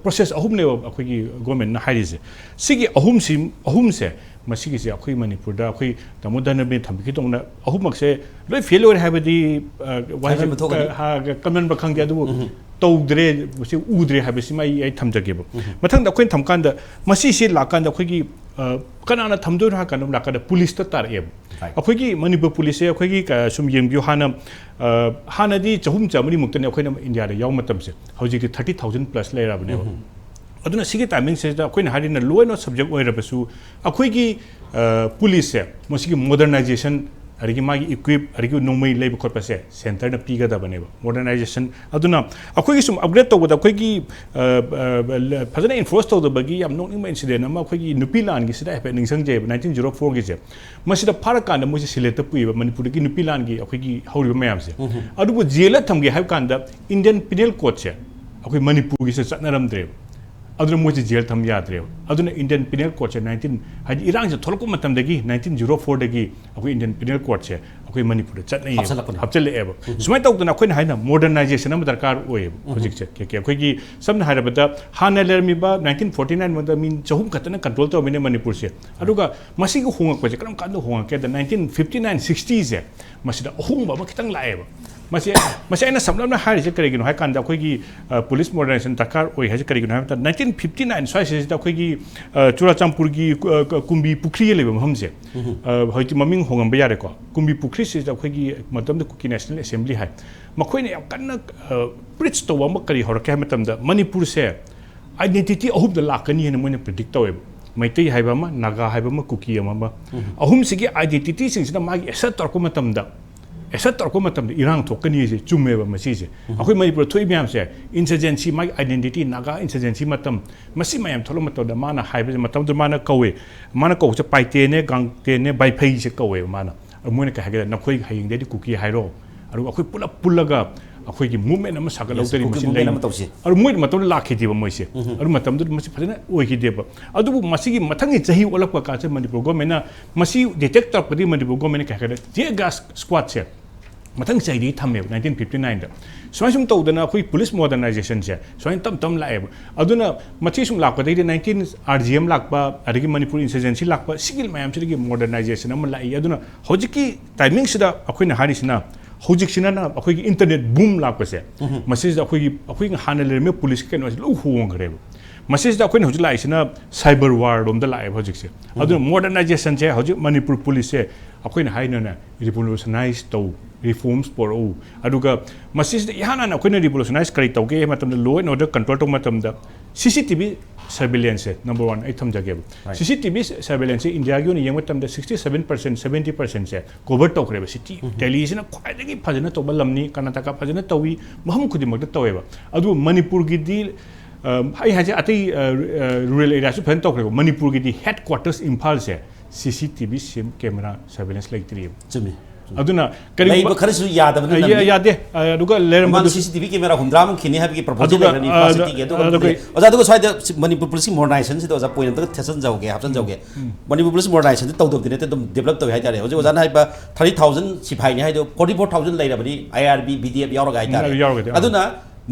ꯄ꯭ꯔꯣꯁꯦꯁ ꯑꯍꯨꯝꯅꯦꯕ ꯑꯩꯈꯣꯏꯒꯤ ꯒꯣꯔꯃꯦꯟꯅ ꯍꯥꯏꯔꯤꯁꯦ꯫ ꯁꯤꯒꯤ ꯑꯍꯨꯝꯁꯤ, ꯑꯍꯨꯝꯁꯦ, ꯃꯁꯤꯒꯤꯁꯦ ꯑꯩꯈꯣꯏ ꯃꯅꯤꯄꯨꯔꯗ ꯑꯩꯈꯣꯏ ꯇꯥꯃꯣ ꯙꯅꯕꯤꯅ ꯊꯝꯕꯤꯈꯤꯗꯧꯅ ꯑꯍꯨꯝꯃꯛꯁꯦ ꯂꯣꯏ ꯐꯦꯜ ꯑꯣꯏꯔꯦ ꯍꯥꯏꯕꯗꯤ, ꯑ, ꯋꯥꯍꯩꯁꯦ, ꯍꯥꯏꯃꯟꯕ ꯊꯣꯛꯀꯅꯤ꯫ ꯑ, ꯀꯟꯃꯟꯕ ꯈꯪꯗꯦ, ꯑꯗꯨꯕꯨ ꯎꯝ꯫ ꯇꯧꯗ꯭ꯔꯦ, ꯃꯁꯤ ꯎꯗ꯭ꯔꯦ ꯍꯥꯏꯕꯁꯤꯃ ꯑꯩ, ꯑꯩ ꯊꯝꯖꯒꯦꯕ꯫ ꯎꯝ꯫ ꯃꯊꯪꯗ ꯑꯩꯈꯣꯏꯅ ꯊꯝꯀꯥꯟꯗ, ꯃꯁꯤꯁꯤ ꯂꯥꯛꯀꯥꯟꯗ ꯑꯩꯈꯣꯏꯒꯤ ꯑ, ꯀꯅꯥꯅ ꯊꯝꯗꯣꯏꯅꯣ ꯍꯥꯏ ꯀꯥꯟꯗ ꯂꯥꯛꯀꯥꯟꯗ ꯄꯨꯂꯤꯁꯇ ꯇꯥꯔꯛꯑꯦꯕ꯫ Right. ꯑꯩꯈꯣꯏꯒꯤ ꯃꯅꯤꯄꯨꯔ ꯄꯨꯂꯤꯁꯁꯦ ꯑꯩꯈꯣꯏꯒꯤ ꯀ-, ꯁꯨꯝ ꯌꯦꯡꯕꯤꯌꯨ, ꯍꯥꯟꯅ, ꯑ, ꯍꯥꯟꯅꯗꯤ ꯆꯍꯨꯝ ꯆꯥꯃꯔꯤꯃꯨꯛꯇꯅꯦ ꯑꯩꯈꯣꯏꯅ ꯏꯟꯗꯤꯌꯥꯗ ꯌꯥꯎꯕ ꯃꯇꯝꯁꯦ꯫ ꯍꯧꯖꯤꯛꯇꯤ thirty thousand plus ꯂꯩꯔꯕꯅꯦꯕ꯫ ꯑꯗꯨꯅ ꯁꯤꯒꯤ ꯇꯥꯏꯃꯤꯡꯁꯤꯗ ꯑꯩꯈꯣꯏꯅ ꯍꯥꯏꯔꯤꯅ ꯂꯣ ꯑꯦꯟ ꯑꯣꯔꯗꯔ ꯁꯕꯖꯦꯛ ꯑꯣꯏꯔꯕꯁꯨ, ꯑꯩꯈꯣꯏꯒꯤ, ꯑ, ꯄꯨꯂꯤꯁꯁꯦ ꯃꯁꯤꯒꯤ ꯃꯣꯗꯔꯅꯥꯏꯖꯦꯁꯟ, ꯑꯗꯒꯤ ꯃꯥꯒꯤ ꯏꯀ꯭ꯋꯤꯞ, ꯑꯗꯒꯤ ꯅꯣꯡꯃꯩ ꯂꯩꯕ ꯈꯣꯠꯄꯁꯦ ꯁꯦꯟꯇꯔꯅ ꯄꯤꯒꯗꯕꯅꯦꯕ, ꯃꯣꯗꯔꯅꯥꯏꯖꯦꯁꯟ꯫ ꯑꯗꯨꯅ ꯑꯩꯈꯣꯏꯒꯤ ꯁꯨꯝ ꯑꯞꯒ꯭ꯔꯦꯗ ꯇꯧꯕꯗ ꯑꯩꯈꯣꯏꯒꯤ, ꯑ, ꯑ, ꯐꯖꯅ ꯏꯟꯐꯣꯔꯁ ꯇꯧꯗꯕꯒꯤ ꯌꯥꯝ ꯅꯣꯛꯅꯤꯡꯕ ꯏꯟꯁꯤꯗꯦꯟ ꯑꯃ, ꯑꯩꯈꯣꯏꯒꯤ ꯅꯨꯄꯤ ꯂꯥꯟꯒꯤꯁꯤꯗ ꯍꯥꯏꯐꯦꯠ ꯅꯤꯡꯁꯤꯡꯖꯩꯑꯕ, nineteen zero fourꯒꯤꯁꯦ꯫ ꯃꯁꯤꯗ ꯐꯥꯔꯀꯥꯟꯗ ꯃꯣꯏꯁꯦ ꯁꯤꯂꯦꯠꯇ ꯄꯨꯏꯕ, ꯃꯅꯤꯄꯨꯔꯗꯒꯤ ꯅꯨꯄꯤ ꯂꯥꯟꯒꯤ ꯑꯩꯈꯣꯏꯒꯤ ꯍꯧꯔꯤꯕ ꯃꯌꯥꯝꯁꯦ꯫ ꯑꯗꯨꯕꯨ ꯖꯦꯜꯗ ꯊꯝꯒꯦ ꯍꯥꯏꯕ ꯀꯥꯟꯗ ꯏꯟꯗꯤꯌꯟ ꯄꯤꯅꯦꯜ ꯀꯣꯗꯁꯦ ꯑꯩꯈꯣꯏ ꯃꯅꯤꯄꯨꯔꯒꯤꯁꯦ ꯆꯠꯅꯔꯝꯗ꯭ꯔꯦꯕ꯫ ꯑꯗꯨꯅ ꯃꯣꯏꯁꯦ ꯖꯦꯜ ꯊꯝ ꯌꯥꯗ꯭ꯔꯦꯕ꯫ ꯑꯗꯨꯅ ꯏꯟꯗꯤꯌꯟ ꯄꯤꯅꯦꯜ ꯀꯣꯗꯁꯦ nineteen, ꯍꯥꯏꯗꯤ ꯏꯔꯥꯡꯁꯦ ꯊꯣꯛꯂꯛꯄ ꯃꯇꯝꯗꯒꯤ, nineteen zero fourꯗꯒꯤ ꯑꯩꯈꯣꯏ ꯏꯟꯗꯤꯌꯟ ꯄꯤꯅꯦꯜ ꯀꯣꯗꯁꯦ ꯑꯩꯈꯣꯏ ꯃꯅꯤꯄꯨꯔꯗ ꯆꯠꯅꯩꯌꯦꯕ, ꯍꯥꯞꯆꯜꯂꯛꯄꯅꯦ꯫ ꯍꯥꯞꯆꯜꯂꯛꯑꯦꯕ꯫ ꯁꯨꯃꯥꯏꯅ ꯇꯧꯗꯅ ꯑꯩꯈꯣꯏꯅ ꯍꯥꯏꯅ ꯃꯣꯗꯔꯅꯥꯏꯖꯦꯁꯟ ꯑꯃ ꯗꯔꯀꯥꯔ ꯑꯣꯏꯌꯦꯕ ꯍꯧꯖꯤꯛꯁꯦ꯫ ꯀꯦ ꯀꯦ, ꯑꯩꯈꯣꯏꯒꯤ ꯁꯝꯅ ꯍꯥꯏꯔꯕꯗ ꯍꯥꯟꯅ ꯂꯩꯔꯝꯃꯤꯕ nineteen forty nine ꯃꯅꯨꯡꯗ ꯃꯤ ꯆꯍꯨꯝ ꯈꯛꯇꯅ ꯀꯟꯇ꯭ꯔꯣꯜ ꯇꯧꯔꯝꯃꯤꯅꯦ ꯃꯅꯤꯄꯨꯔꯁꯦ꯫ ꯑꯗꯨꯒ ꯃꯁꯤꯒꯤ ꯍꯣꯡꯉꯛꯄꯁꯦ ꯀꯔꯝ ꯀꯥꯟꯗ ꯍꯣꯡꯉꯛꯀꯦꯗ, nineteen fifty nine sixtyꯁꯦ ꯃꯁꯤꯗ ꯑꯍꯣꯡꯕ ꯑꯃ ꯈꯤꯇꯪ ꯂꯥꯛꯑꯦꯕ꯫ ꯃꯁꯤ, ꯃꯁꯤ ꯑꯩꯅ ꯁꯝꯂꯞꯅ ꯍꯥꯏꯔꯤꯁꯦ ꯀꯔꯤꯒꯤꯅꯣ ꯍꯥꯏ ꯀꯥꯟꯗ, ꯑꯩꯈꯣꯏꯒꯤ, ꯑ, ꯄꯨꯂꯤꯁ ꯃꯣꯗꯔꯅꯥꯏꯖꯦꯁꯟ ꯗꯔꯀꯥꯔ ꯑꯣꯏ ꯍꯥꯏꯁꯦ ꯀꯔꯤꯒꯤꯅꯣ ꯍꯥꯏꯕ ꯃꯇꯝꯗ, nineteen fifty nine ꯁ꯭ꯋꯥꯏꯁꯤꯗ ꯑꯩꯈꯣꯏꯒꯤ, ꯑ, ꯆꯨꯔꯥꯆꯥꯟꯄꯨꯔꯒꯤ ꯀꯨ-, ꯑ, ꯀꯨꯝꯕꯤ ꯄꯨꯈ꯭ꯔꯤ ꯂꯩꯕ ꯃꯐꯝꯁꯦ, ꯑ, ꯍꯧꯖꯤꯛꯇꯤ ꯃꯃꯤꯡ ꯍꯣꯡꯉꯝꯕ ꯌꯥꯔꯦꯀꯣ, ꯀꯨꯝꯕꯤ ꯄꯨꯈ꯭ꯔꯤꯁꯤꯗ ꯑꯩꯈꯣꯏꯒꯤ ꯃꯇꯝꯗ ꯀꯨꯀꯤ ꯅꯦꯁꯅꯦꯜ ꯑꯦꯁꯦꯝꯕ꯭ꯂꯤ ꯍꯥꯏ, ꯃꯈꯣꯏꯅ ꯌꯥꯝ ꯀꯟꯅ, ꯑ, ꯄ꯭ꯔꯤꯆ ꯇꯧꯕ ꯑꯃ ꯀꯔꯤ ꯍꯧꯔꯛꯀꯦ ꯍꯥꯏꯕ ꯃꯇꯝꯗ, ꯃꯅꯤꯄꯨꯔꯁꯦ ꯑꯥꯏꯗꯦꯟꯇꯤꯇꯤ ꯑꯍꯨꯝꯗ ꯂꯥꯛꯀꯅꯤ ꯍꯥꯏꯅ ꯃꯣꯏꯅ ꯄ꯭ꯔꯤꯗꯤꯛ ꯇꯧꯋꯦꯕ꯫ ꯃꯩꯇꯩ ꯍꯥꯏꯕ ꯑꯃ, ꯅꯥꯒꯥ ꯍꯥꯏꯕ ꯑꯃ, ꯀꯨꯀꯤ ꯑꯃ ꯑꯃ꯫ ꯑꯍꯨꯝꯁꯤꯒꯤ ꯑꯥꯏꯗꯦꯟꯇꯤꯇꯤꯁꯤꯡꯁꯤꯅ ꯃꯥꯒꯤ ꯑꯦꯁꯔꯠ ꯇꯧꯔꯛꯄ ꯃꯇꯝꯗ, ꯑꯦꯁꯔꯠ ꯇꯧꯔꯛꯄ ꯃꯇꯝꯗ ꯏꯔꯥꯡ ꯊꯣꯛꯀꯅꯤ ꯍꯥꯏꯁꯦ ꯆꯨꯝꯃꯦꯕ꯫ ꯃꯁꯤꯁꯦ ꯑꯩꯈꯣꯏ ꯃꯅꯤꯄꯨꯔꯗ ꯊꯣꯛꯏ ꯃꯌꯥꯝꯁꯦ, ꯏꯟꯁꯔꯖꯦꯟꯁꯤ, ꯃꯥꯒꯤ ꯑꯥꯏꯗꯦꯟꯇꯤꯇꯤ, ꯅꯥꯒꯥ ꯏꯟꯁꯔꯖꯦꯟꯁꯤ ꯃꯇꯝ, ꯃꯁꯤ ꯃꯌꯥꯝ ꯊꯣꯛꯂꯛꯄ ꯃꯇꯝꯗ ꯃꯥꯅ ꯍꯥꯏꯕꯁꯦ, ꯃꯇꯝꯗꯨꯗ ꯃꯥꯅ ꯀꯧꯋꯦ, ꯃꯥꯅ ꯀꯧꯕꯁꯦ ꯄꯥꯏꯇꯦꯅꯦ, ꯒꯥꯡꯇꯦꯅꯦ, ꯕꯥꯏꯐꯩꯁꯦ ꯀꯧꯋꯦꯕ ꯃꯥꯅ꯫ ꯑꯗꯨ ꯃꯣꯏꯅ ꯀꯩ ꯍꯥꯏꯒꯦꯗ, "ꯅꯈꯣꯏ ꯍꯌꯦꯡꯗꯩꯗꯤ ꯀꯨꯀꯤ ꯍꯥꯏꯔꯣ, ꯑꯗꯨꯒ ꯑꯩꯈꯣꯏ ꯄꯨꯂꯞ ꯄꯨꯜꯂꯒ ꯑꯩꯈꯣꯏꯒꯤ movement ꯑꯃ ꯁꯥꯒꯠꯍꯧꯗꯣꯔꯤ, Yes, ꯀꯨꯀꯤ ꯃꯁꯤ movement ꯂꯩ꯫" ꯑꯃ ꯇꯧꯁꯤ꯫ ꯑꯗꯨ ꯃꯣꯏ ꯃꯇꯝꯗ ꯂꯥꯛꯈꯤꯗꯦꯕ ꯃꯣꯏꯁꯦ꯫ ꯑꯗꯨ ꯃꯇꯝꯗꯨꯗ ꯃꯁꯤ ꯐꯖꯅ ꯑꯣꯏꯈꯤꯗꯦꯕ꯫ ꯑꯗꯨꯕꯨ ꯃꯁꯤꯒꯤ ꯃꯊꯪꯒꯤ ꯆꯍꯤ ꯑꯣꯜꯂꯛꯄ ꯀꯥꯟꯁꯤꯗ ꯃꯅꯤꯄꯨꯔ ꯒꯣꯔꯃꯦꯟꯅ ꯃꯁꯤ ꯗꯤꯇꯦꯛ ꯇꯧꯔꯛꯄꯗꯒꯤ ꯃꯅꯤꯄꯨꯔ ꯒꯣꯔꯃꯦꯟꯅ ꯀꯩ ꯍꯥꯏꯒꯦꯗ, tear gas squadꯁꯦ ꯃꯊꯪ ꯆꯍꯤꯗꯒꯤ ꯊꯝꯃꯦꯕ, nineteen fifty nineꯗ꯫ ꯁꯨꯃꯥꯏ ꯁꯨꯝ ꯇꯧꯗꯅ ꯑꯩꯈꯣꯏ ꯄꯨꯂꯤꯁ ꯃꯣꯗꯔꯅꯥꯏꯖꯦꯁꯟꯁꯦ ꯁꯨꯃꯥꯏꯅ ꯇꯞ ꯇꯞꯅ ꯂꯥꯛꯑꯦꯕ꯫ ꯑꯗꯨꯅ ꯃꯁꯤ ꯁꯨꯝ ꯂꯥꯛꯄꯗꯒꯤꯗꯤ nineteen RGM ꯂꯥꯛꯄ, ꯑꯗꯒꯤ ꯃꯅꯤꯄꯨꯔ ꯏꯟꯁꯔꯖꯦꯟꯁꯤ ꯂꯥꯛꯄ, ꯁꯤꯒꯤ ꯃꯌꯥꯝꯁꯤꯗꯒꯤ ꯃꯣꯗꯔꯅꯥꯏꯖꯦꯁꯟ ꯑꯃ ꯂꯥꯛꯏ꯫ ꯑꯗꯨꯅ ꯍꯧꯖꯤꯛꯀꯤ ꯇꯥꯏꯃꯤꯡꯁꯤꯗ ꯑꯩꯈꯣꯏꯅ ꯍꯥꯏꯔꯤꯁꯤꯅ, ꯍꯧꯖꯤꯛꯁꯤꯅ ꯑꯩꯈꯣꯏꯒꯤ ꯏꯟꯇꯔꯅꯦꯠ ꯕꯨꯝ ꯂꯥꯛꯄꯁꯦ, ꯃꯁꯤꯁꯤꯗ ꯑꯩꯈꯣꯏꯒꯤ, ꯑꯩꯈꯣꯏꯒꯤ ꯍꯥꯟꯅ ꯂꯩꯔꯝꯃꯤꯕ ꯄꯨꯂꯤꯁꯀꯤ ꯀꯩꯅꯣꯁꯦ ꯂꯣꯏ ꯍꯣꯡꯈ꯭ꯔꯦꯕ꯫ ꯃꯁꯤꯁꯤꯗ ꯑꯩꯈꯣꯏꯅ ꯍꯧꯖꯤꯛ ꯂꯥꯛꯏꯁꯤꯅ cyber war ꯔꯣꯝꯗ ꯂꯥꯛꯑꯦꯕ ꯍꯧꯖꯤꯛꯁꯦ꯫ ꯑꯗꯨꯅ modernization ꯁꯦ ꯍꯧꯖꯤꯛ ꯃꯅꯤꯄꯨꯔ ꯄꯨꯂꯤꯁꯁꯦ ꯑꯩꯈꯣꯏꯅ ꯍꯥꯏꯅꯅ revolutionize ꯇꯧ, reforms ꯄꯣꯔꯛꯎ꯫ ꯑꯗꯨꯒ ꯃꯁꯤꯁꯤꯗ ꯏꯍꯥꯟ ꯍꯥꯟꯅ ꯑꯩꯈꯣꯏꯅ revolutionize ꯀꯔꯤ ꯇꯧꯒꯦ ꯍꯥꯏꯕ ꯃꯇꯝꯗ, law and order control ꯇꯧꯕ ꯃꯇꯝꯗ C C T V surveillance ꯁꯦ number one ꯑꯩ ꯊꯝꯖꯒꯦꯕ꯫ Right. C C T V surveillance ꯁꯦ ꯏꯟꯗꯤꯌꯥꯒꯤ ꯑꯣꯏꯅ ꯌꯦꯡꯕ ꯃꯇꯝꯗ sixty seven percent, seventy percent ꯁꯦ cover ꯇꯧꯈ꯭ꯔꯦꯕ꯫ City ꯗꯦꯜꯂꯤꯁꯤꯅ ꯈ꯭ꯋꯥꯏꯗꯒꯤ ꯐꯖꯅ ꯇꯧꯕ ꯂꯝꯅꯤ, ꯀꯔꯅꯥꯇꯀꯥ ꯐꯖꯅ ꯇꯧꯏ, ꯃꯐꯝ ꯈꯨꯗꯤꯡꯃꯛꯇ ꯇꯧꯋꯦꯕ꯫ ꯑꯗꯨꯕꯨ ꯃꯅꯤꯄꯨꯔꯒꯤꯗꯤ, ꯑ, ꯑꯩ ꯍꯥꯏꯁꯦ ꯑꯇꯩ, ꯑ, ꯑ, rural area ꯁꯨ ꯐꯖꯅ ꯇꯧꯈ꯭ꯔꯦꯀꯣ, ꯃꯅꯤꯄꯨꯔꯒꯤꯗꯤ headquarters ꯏꯝꯐꯥꯜꯁꯦ C C T V ꯁꯦ camera surveillance ꯂꯩꯇ꯭ꯔꯤꯕ꯫ ꯆꯨꯝꯃꯤ꯫ ꯑꯗꯨꯅ ꯂꯩꯕ ꯈꯔꯁꯨ ꯌꯥꯗꯕꯅ ꯌꯥ- ꯅꯝꯃꯤ꯫ ꯌꯥꯗꯦ꯫ ꯑ, ꯑꯗꯨꯒ ꯃꯃꯥꯡꯗ ꯂꯩꯔꯝꯕꯗ C C T V camera ꯍꯨꯝꯗ꯭ꯔꯥꯃꯨꯛ ꯈꯤꯅꯤ ꯍꯥꯏꯕꯒꯤ proposal ꯑꯗꯨꯒ, ꯂꯩꯈ꯭ꯔꯅꯤ ꯑ, ꯏꯝꯐꯥꯜ cityꯒꯤ꯫ ꯑꯗꯨꯒ ꯑꯗꯨꯒ ꯑꯣꯖꯥ, ꯑꯗꯨꯒ ꯁ꯭ꯋꯥꯏꯗ ꯁꯤ ꯃꯅꯤꯄꯨꯔ ꯄꯨꯂꯤꯁꯀꯤ modernization ꯁꯤꯗ ꯑꯣꯖꯥ point ꯑꯝꯇꯒ ꯊꯦꯠꯆꯟꯖꯍꯧꯒꯦ, ꯍꯥꯞꯆꯟꯖꯍꯧꯒꯦ꯫ ꯃꯅꯤꯄꯨꯔ ꯄꯨꯂꯤꯁ modernization ꯁꯤ ꯇꯧꯗꯕꯗꯤ ꯅꯠꯇꯦ, ꯑꯗꯨꯝ develop ꯇꯧꯏ ꯍꯥꯏꯇꯥꯔꯦ꯫ ꯍꯧꯖꯤꯛ ꯑꯣꯖꯥꯅ ꯍꯥꯏꯕ thirty thousand ꯁꯤꯐꯥꯏꯅꯤ ꯍꯥꯏꯗꯣ forty four thousand ꯂꯩꯔꯕꯅꯤ, I R B, B D F ꯌꯥꯎꯔꯒ ꯍꯥꯏꯇꯥꯔꯦ꯫ ꯌꯥꯎꯔꯒꯗꯤ, ꯑ꯫ ꯑꯗꯨꯅ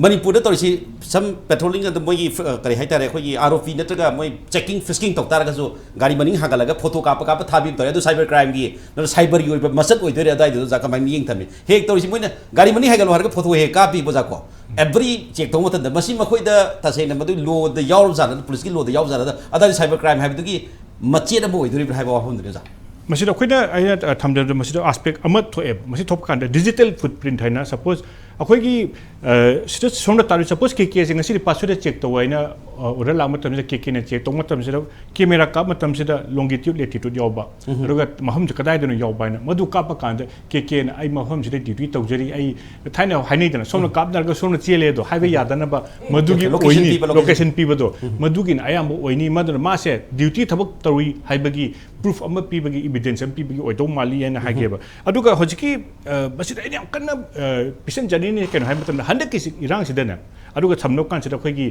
ꯃꯅꯤꯄꯨꯔꯗ ꯇꯧꯔꯤꯁꯤ some patrolling ꯑꯗꯨꯝ ꯃꯣꯏꯒꯤ, ꯑ, ꯀꯔꯤ ꯍꯥꯏꯇꯥꯔꯦ, ꯑꯩꯈꯣꯏꯒꯤ R O P ꯅꯠꯇ꯭ꯔꯒ ꯃꯣꯏ checking frisking ꯇꯧ ꯇꯥꯔꯒꯁꯨ ꯒꯥꯔꯤ ꯃꯅꯤꯡ ꯍꯥꯡꯒꯠꯂꯒ photo ꯀꯥꯞꯄ ꯀꯥꯞꯄ ꯊꯥꯕꯤ ꯑꯃ ꯇꯧꯔꯦ꯫ ꯑꯗꯨ cyber crimeꯒꯤ, ꯅꯠꯇ꯭ꯔꯒ cyberꯒꯤ ꯑꯣꯏꯕ ꯃꯆꯠ ꯑꯣꯏꯗꯣꯏꯔꯦ꯫ ꯑꯗꯨꯋꯥꯏꯗꯨꯗ ꯑꯣꯖꯥ ꯀꯃꯥꯏꯅ ꯃꯤꯠꯌꯦꯡ ꯊꯝꯃꯤ? ꯍꯦꯛ ꯇꯧꯔꯤꯁꯤ ꯃꯣꯏꯅ ꯒꯥꯔꯤ ꯃꯅꯤꯡ ꯍꯥꯏꯒꯠꯂꯣ ꯍꯥꯏꯔꯒ photo ꯍꯦꯛ ꯀꯥꯞꯄꯤꯕ ꯑꯣꯖꯥ ꯀꯣ꯫ Every check ꯇꯧꯕ ꯃꯇꯝꯗ ꯃꯁꯤ ꯃꯈꯣꯏꯗ ꯇꯁꯦꯡꯅ ꯃꯗꯨ lawꯗ ꯌꯥꯎꯔꯕ ꯖꯥꯠꯅ, ꯄꯨꯂꯤꯁꯀꯤ lawꯗ ꯌꯥꯎꯔꯕ ꯖꯥꯠꯅ, ꯑꯗꯨꯋꯥꯏꯗ cyber crime ꯍꯥꯏꯕꯗꯨꯒꯤ ꯃꯆꯦꯠ ꯑꯃ ꯑꯣꯏꯗꯣꯔꯤꯕ꯭ꯔꯥ ꯍꯥꯏꯕ ꯋꯥꯐꯝꯗꯨꯅꯤ ꯑꯣꯖꯥ꯫ ꯃꯁꯤꯗ ꯑꯩꯈꯣꯏꯅ, ꯑꯩꯅ, ꯑ, ꯊꯝꯖꯕꯗ ꯃꯁꯤꯗ aspect ꯑꯃ ꯊꯣꯛꯑꯦꯕ꯫ ꯃꯁꯤ ꯊꯣꯛꯄ ꯀꯥꯟꯗ digital footprint ꯍꯥꯏꯅ, suppose ꯑꯩꯈꯣꯏꯒꯤ, ꯑ, ꯁꯤꯗ ꯁꯣꯝꯗ ꯇꯥꯔꯤ, suppose K K ꯁꯦ ꯉꯁꯤꯗꯤ ꯄꯥꯁ ꯁ꯭ꯋꯥꯏꯗ check ꯇꯧ ꯍꯥꯏꯅ, ꯑ, order ꯂꯥꯛꯄ ꯃꯇꯝꯁꯤꯗ K K ꯅ check ꯇꯧꯕ ꯃꯇꯝꯁꯤꯗ camera ꯀꯥꯞꯄ ꯃꯇꯝꯁꯤꯗ longitude, latitude ꯌꯥꯎꯕ, ꯑꯗꯨꯒ ꯃꯐꯝꯁꯦ ꯀꯗꯥꯏꯗꯅꯣ ꯌꯥꯎꯕ ꯍꯥꯏꯅ ꯃꯗꯨ ꯀꯥꯞꯄ ꯀꯥꯟꯗ K K ꯅ ꯑꯩ ꯃꯐꯝꯁꯤꯗ duty ꯇꯧꯖꯔꯤ, ꯑꯩ ꯊꯥꯏꯅ ꯍꯥꯏꯅꯩꯗꯅ, ꯁꯣꯝꯅ ꯀꯥꯞꯅꯔꯒ ꯁꯣꯝꯅ ꯆꯦꯜꯂꯦ ꯑꯗꯣ ꯍꯥꯏꯕ ꯌꯥꯗꯅꯕ ꯃꯗꯨꯒꯤ Location ꯑꯣꯏꯅꯤ, ꯄꯤꯕ, location. Location ꯄꯤꯕꯗꯣ, ꯃꯗꯨꯒꯤꯅ ꯑꯌꯥꯝꯕ ꯑꯣꯏꯅꯤ꯫ ꯃꯗꯨꯅ ꯃꯥꯁꯦ duty ꯊꯕꯛ ꯇꯧꯔꯤ ꯍꯥꯏꯕꯒꯤ proof ꯑꯃ ꯄꯤꯕꯒꯤ, evidence ꯑꯃ ꯄꯤꯕꯒꯤ ꯑꯣꯏꯗꯧ ꯃꯥꯜꯂꯤ ꯍꯥꯏꯅ ꯍꯥꯏꯒꯦꯕ꯫ ꯑꯗꯨꯒ ꯍꯧꯖꯤꯛꯀꯤ, ꯑ, ꯃꯁꯤꯗ ꯑꯩꯅ ꯌꯥꯝ ꯀꯟꯅ, ꯑ, ꯄꯤꯁꯟꯖꯅꯤꯡꯉꯤ ꯀꯩꯅꯣ ꯍꯥꯏꯕ ꯃꯇꯝꯗ, ꯍꯟꯗꯛꯀꯤ ꯁꯤ ꯏꯔꯥꯡꯁꯤꯗꯅꯦ, ꯑꯗꯨꯒ ꯁꯝꯅꯕ ꯀꯥꯟꯁꯤꯗ ꯑꯩꯈꯣꯏꯒꯤ,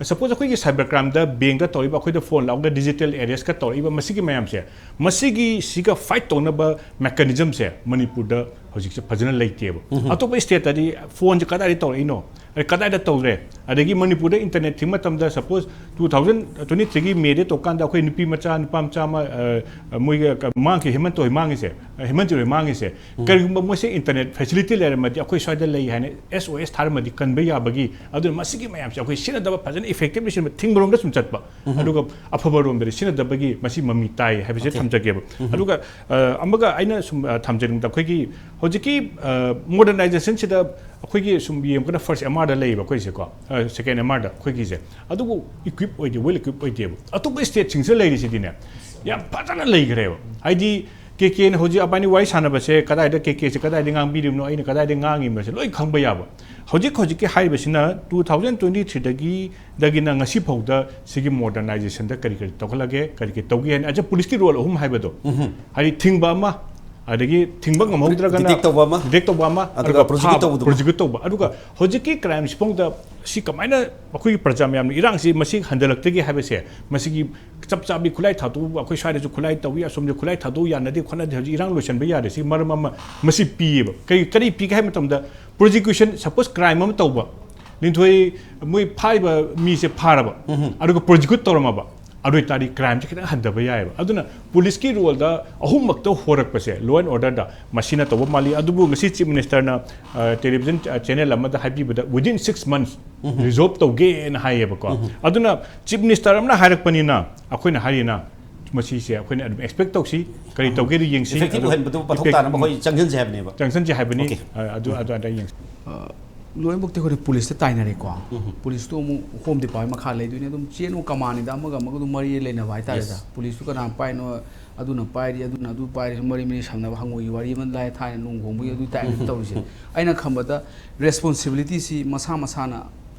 suppose ꯑꯩꯈꯣꯏꯒꯤ cyber crimeꯗ bankꯗ ꯇꯧꯔꯤꯕ, ꯑꯩꯈꯣꯏꯗ phone ꯂꯥꯛꯑꯒ digital arrestꯀ ꯇꯧꯔꯛꯏꯕ ꯃꯁꯤꯒꯤ ꯃꯌꯥꯝꯁꯦ, ꯃꯁꯤꯒꯤ ꯁꯤꯒ fight ꯇꯧꯅꯕ mechanismꯁꯦ ꯃꯅꯤꯄꯨꯔꯗ ꯍꯧꯖꯤꯛꯁꯦ ꯐꯖꯅ ꯂꯩꯇꯦꯕ꯫ ꯑꯇꯣꯞꯄ ꯁ꯭ꯇꯦꯠꯇꯗꯤ ꯐꯣꯟꯁꯦ ꯀꯗꯥꯏꯗ ꯇꯧꯔꯛꯏꯅꯣ, ꯑꯗꯩ ꯀꯗꯥꯏꯗ ꯇꯧꯔꯦ? ꯑꯗꯒꯤ ꯃꯅꯤꯄꯨꯔꯗ ꯏꯟꯇꯔꯅꯦꯠ ꯊꯤꯡꯕ ꯃꯇꯝꯗ, ꯁꯄꯣꯁ, ꯇꯨ ꯊꯥꯎꯖꯟ ꯇ꯭ꯋꯦꯟꯇꯤ ꯊ꯭ꯔꯤꯒꯤ ꯃꯦꯗ ꯇꯧꯀꯥꯟꯗ ꯑꯩꯈꯣꯏ ꯅꯨꯄꯤ ꯃꯆꯥ, ꯅꯨꯄꯥ ꯃꯆꯥ ꯑꯃ, ꯑ, ꯃꯣꯏꯒ ꯀ-, ꯃꯥꯡꯈꯤ, ꯍꯦꯃꯟꯇ ꯍꯣꯏ ꯃꯥꯡꯉꯤꯁꯦ, ꯑ, ꯍꯦꯃꯟꯇ ꯍꯣꯏ ꯃꯥꯡꯉꯤꯁꯦ, ꯀꯔꯤꯒꯨꯝꯕ ꯃꯣꯏꯁꯦ ꯏꯟꯇꯔꯅꯦꯠ ꯐꯦꯁꯤꯂꯤꯇꯤ ꯂꯩꯔꯝꯃꯗꯤ, ꯑꯩꯈꯣꯏ ꯁ꯭ꯋꯥꯏꯗ ꯂꯩ ꯍꯥꯏꯅ ꯑꯦꯁ ꯑꯣ ꯑꯦꯁ ꯊꯥꯔꯝꯃꯗꯤ ꯀꯟꯕ ꯌꯥꯕꯒꯤ, ꯑꯗꯨꯅ ꯃꯁꯤꯒꯤ ꯃꯌꯥꯝꯁꯦ ꯑꯩꯈꯣꯏ ꯁꯤꯖꯤꯟꯅꯗꯕ, ꯐꯖꯅ ꯏꯐꯦꯛꯇꯤꯚꯂꯤ ꯁꯤꯖꯤꯟꯅꯕ, ꯊꯤꯡꯕ ꯔꯣꯝꯗ ꯁꯨꯝ ꯆꯠꯄ, ꯑꯗꯨꯒ ꯑꯐꯕ ꯔꯣꯝꯗꯗꯤ ꯁꯤꯖꯤꯟꯅꯗꯕꯒꯤ ꯃꯁꯤ ꯃꯃꯤ ꯇꯥꯏ ꯍꯥꯏꯕꯁꯦ ꯊꯝꯖꯒꯦꯕ꯫ ꯑꯗꯨꯒ, ꯑ, ꯑꯃꯒ ꯑꯩꯅ ꯁꯨꯝ, ꯑ, ꯊꯝꯖꯅꯤꯡꯕꯗ, ꯑꯩꯈꯣꯏꯒꯤ ꯍꯧꯖꯤꯛꯀꯤ, ꯑ, ꯃꯣꯗꯔꯅꯥꯏꯖꯦꯁꯟꯁꯤꯗ ꯑꯩꯈꯣꯏꯒꯤ ꯁꯨꯝ ꯌꯦꯡꯕꯗ ꯐꯥꯔꯁ ꯑꯦꯝ ꯑꯥꯔꯗ ꯂꯩꯌꯦꯕ ꯑꯩꯈꯣꯏꯁꯦꯀꯣ, ꯑ, ꯁꯦꯀꯦꯟ ꯑꯦꯝ ꯑꯥꯔꯗ ꯑꯩꯈꯣꯏꯒꯤꯁꯦ, ꯑꯗꯨꯕꯨ ꯏꯀ꯭ꯋꯤꯞ ꯑꯣꯏꯗꯦ, ꯋꯦꯜ ꯏꯀ꯭ꯋꯤꯞ ꯑꯣꯏꯗꯦꯕ꯫ ꯑꯇꯣꯞꯄ ꯁ꯭ꯇꯦꯠꯁꯤꯡꯁꯤꯗ ꯂꯩꯔꯤꯁꯤꯗꯤꯅꯦ, ꯌꯥꯝ ꯐꯖꯅ ꯂꯩꯈ꯭ꯔꯦꯕ꯫ ꯍꯥꯏꯗꯤ ꯀꯦ ꯀꯦꯅ ꯍꯧꯖꯤꯛ ꯑꯕꯥꯅꯤ ꯋꯥꯔꯤ ꯁꯥꯟꯅꯕꯁꯦ, ꯀꯗꯥꯏꯗ ꯀꯦ ꯀꯦꯁꯦ ꯀꯗꯥꯏꯗ ꯉꯥꯡꯕꯤꯔꯤꯕꯅꯣ, ꯑꯩꯅ ꯀꯗꯥꯏꯗ ꯉꯥꯡꯉꯤꯕꯅꯣꯁꯦ ꯂꯣꯏ ꯈꯪꯕ ꯌꯥꯕ꯫ ꯍꯧꯖꯤꯛ ꯍꯧꯖꯤꯛꯀꯤ ꯍꯥꯏꯔꯤꯕꯁꯤꯅ ꯇꯨ ꯊꯥꯎꯖꯟ ꯇ꯭ꯋꯦꯟꯇꯤ ꯊ꯭ꯔꯤꯗꯒꯤ, ꯗꯒꯤꯅ ꯉꯁꯤ ꯐꯥꯎꯗ ꯁꯤꯒꯤ ꯃꯣꯗꯔꯅꯥꯏꯖꯦꯁꯟꯗ ꯀꯔꯤ ꯀꯔꯤ ꯇꯧꯈꯠꯂꯒꯦ, ꯀꯔꯤ ꯀꯔꯤ ꯇꯧꯒꯦ ꯍꯥꯏꯅ, ꯑꯦꯖ ꯑꯦ ꯄꯨꯂꯤꯁꯀꯤ ꯔꯣꯜ ꯑꯍꯨꯝ ꯍꯥꯏꯕꯗꯣ, ꯍꯥꯏꯗꯤ ꯊꯤꯡꯕ ꯑꯃ, ꯑꯗꯒꯤ ꯊꯤꯡꯕ ꯉꯝꯍꯧꯗ꯭ꯔꯒꯅ detect ꯇꯧꯕ ꯑꯃ, detect ꯇꯧꯕ ꯑꯃ, ꯑꯗꯨꯒ ꯑꯗꯨꯒ ꯐꯥꯕ, prosecute ꯇꯧꯕꯗꯨꯃ꯫ Prosecute ꯇꯧꯕ꯫ ꯑꯗꯨꯒ ꯍꯧꯖꯤꯛꯀꯤ ꯀ꯭ꯔꯥꯏꯝꯁꯤ ꯐꯥꯎꯗ ꯁꯤ ꯀꯃꯥꯏꯅ ꯑꯩꯈꯣꯏꯒꯤ ꯄ꯭ꯔꯖꯥ ꯃꯌꯥꯝꯅ ꯏꯔꯥꯡꯁꯤ ꯃꯁꯤ ꯍꯟꯊꯔꯛꯇꯒꯦ ꯍꯥꯏꯕꯁꯦ, ꯃꯁꯤꯒꯤ ꯆꯞ ꯆꯥꯕꯤ ꯈꯨꯠꯂꯥꯏ ꯊꯥꯗꯣꯛꯎꯕ, ꯑꯩꯈꯣꯏ ꯁ꯭ꯋꯥꯏꯗꯁꯨ ꯈꯨꯠꯂꯥꯏ ꯇꯧꯏ, ꯑꯁꯣꯝꯗ ꯈꯨꯠꯂꯥꯏ ꯊꯥꯗꯣꯛꯎ ꯌꯥꯅꯗꯦ, ꯈꯣꯠꯅꯗꯦ, ꯍꯧꯖꯤꯛ ꯏꯔꯥꯡ ꯂꯣꯏꯁꯤꯟꯕ ꯌꯥꯗꯦ꯫ ꯁꯤ ꯃꯔꯝ ꯑꯃ ꯃꯁꯤ ꯄꯤꯌꯦꯕ꯫ ꯀꯔꯤ, ꯀꯔꯤ ꯄꯤꯒꯦ ꯍꯥꯏꯕ ꯃꯇꯝꯗ, ꯄ꯭ꯔꯣꯁꯤꯀ꯭ꯌꯨꯁꯟ, ꯁꯄꯣꯁ ꯀ꯭ꯔꯥꯏꯝ ꯑꯃ ꯇꯧꯕ, ꯂꯤꯟꯊꯣꯏ, ꯃꯣꯏ ꯐꯥꯔꯤꯕ ꯃꯤꯁꯦ ꯐꯥꯔꯕ, ꯑꯗꯨꯒ ꯄ꯭ꯔꯣꯁꯤꯀ꯭ꯌꯨꯠ ꯇꯧꯔꯝꯃꯕ, ꯑꯗꯨ ꯑꯣꯏꯇꯥꯔꯗꯤ ꯀ꯭ꯔꯥꯏꯝꯁꯦ ꯈꯤꯇꯪ ꯍꯟꯊꯕ ꯌꯥꯏꯑꯕ꯫ ꯑꯗꯨꯅ ꯄꯨꯂꯤꯁꯀꯤ ꯔꯣꯜꯗ ꯑꯍꯨꯝꯃꯛꯇ ꯍꯣꯔꯛꯄꯁꯦ, ꯂꯣ ꯑꯦꯟ ꯑꯣꯔꯗꯔꯗ, ꯃꯁꯤꯅ ꯇꯧꯕ ꯃꯥꯜꯂꯤ꯫ ꯑꯗꯨꯕꯨ ꯉꯁꯤ ꯆꯤꯐ ꯃꯤꯅꯤꯁꯇꯔꯅ, ꯑ, ꯇꯦꯂꯤꯚꯤꯖꯟ, ꯑ, ꯆꯦꯅꯦꯜ ꯑꯃꯗ ꯍꯥꯏꯕꯤꯕꯗ, within six months resolve ꯇꯧꯒꯦꯅ ꯍꯥꯏꯌꯦꯕꯀꯣ꯫ ꯑꯗꯨꯅ ꯆꯤꯐ ꯃꯤꯅꯤꯁꯇꯔ ꯑꯃꯅ ꯍꯥꯏꯔꯛꯄꯅꯤꯅ, ꯑꯩꯈꯣꯏꯅ ꯍꯥꯏꯔꯤꯅ, ꯃꯁꯤꯁꯦ ꯑꯩꯈꯣꯏꯅ ꯑꯗꯨꯝ ꯑꯦꯛꯁꯄꯦꯛ ꯇꯧꯁꯤ, ꯀꯔꯤ ꯇꯧꯒꯦꯗꯣ ꯌꯦꯡꯁꯤ꯫ Effective ꯑꯗꯨ ꯑꯣꯏꯍꯟꯕꯗꯨ ꯃꯊꯧ effect-, ꯇꯥꯅꯕ ꯑꯩꯈꯣꯏ ꯆꯪꯁꯤꯟꯁꯦ ꯍꯥꯏꯕꯅꯦꯕ꯫ ꯆꯪꯁꯤꯟꯁꯦ ꯍꯥꯏꯕꯅꯤ꯫ Okay. ꯑ, ꯑꯗꯨ, ꯑꯗꯨ ꯑꯗ ꯌꯦꯡꯁꯤ꯫ ꯑ, ꯂꯣꯏꯅꯃꯛꯇꯤ ꯑꯩꯈꯣꯏꯅ ꯄꯨꯂꯤꯁꯇ ꯇꯥꯏꯅꯔꯦꯀꯣ꯫ ꯄꯨꯂꯤꯁꯇꯨ ꯑꯃꯨꯛ ꯍꯣꯝ ꯗꯤꯄꯥꯔꯠꯃꯦꯟ ꯃꯈꯥ ꯂꯩꯗꯣꯏꯅꯦ꯫ ꯑꯗꯨꯝ ꯆꯦꯟ ꯑꯃꯨꯛ ꯀꯃꯥꯟꯅꯤꯗ, ꯑꯃꯒ ꯑꯃꯒ ꯑꯗꯨꯝ ꯃꯔꯤ ꯂꯩꯅꯕ ꯍꯥꯏꯇꯥꯔꯦꯗ꯫ Yes. ꯄꯨꯂꯤꯁꯇꯨ ꯀꯅꯥ ꯄꯥꯏꯅꯣ, ꯑꯗꯨꯅ ꯄꯥꯏꯔꯤ, ꯑꯗꯨꯅ ꯑꯗꯨ ꯄꯥꯏꯔꯤ, ꯃꯔꯤ ꯃꯔꯤ ꯁꯝꯅꯕ ꯍꯪꯉꯣꯏꯒꯤ ꯋꯥꯔꯤ ꯑꯃ ꯂꯥꯏ, ꯊꯥꯏꯅ ꯅꯣꯡ ꯈꯣꯡꯕꯒꯤ ꯑꯗꯨ ꯇꯥꯏꯞꯇ ꯇꯧꯔꯤꯁꯦ꯫ ꯑꯩꯅ ꯈꯟꯕꯗ ꯔꯦꯁꯄꯣꯟꯁꯤꯕꯤꯂꯤꯇꯤꯁꯤ ꯃꯁꯥ ꯃꯁꯥꯅ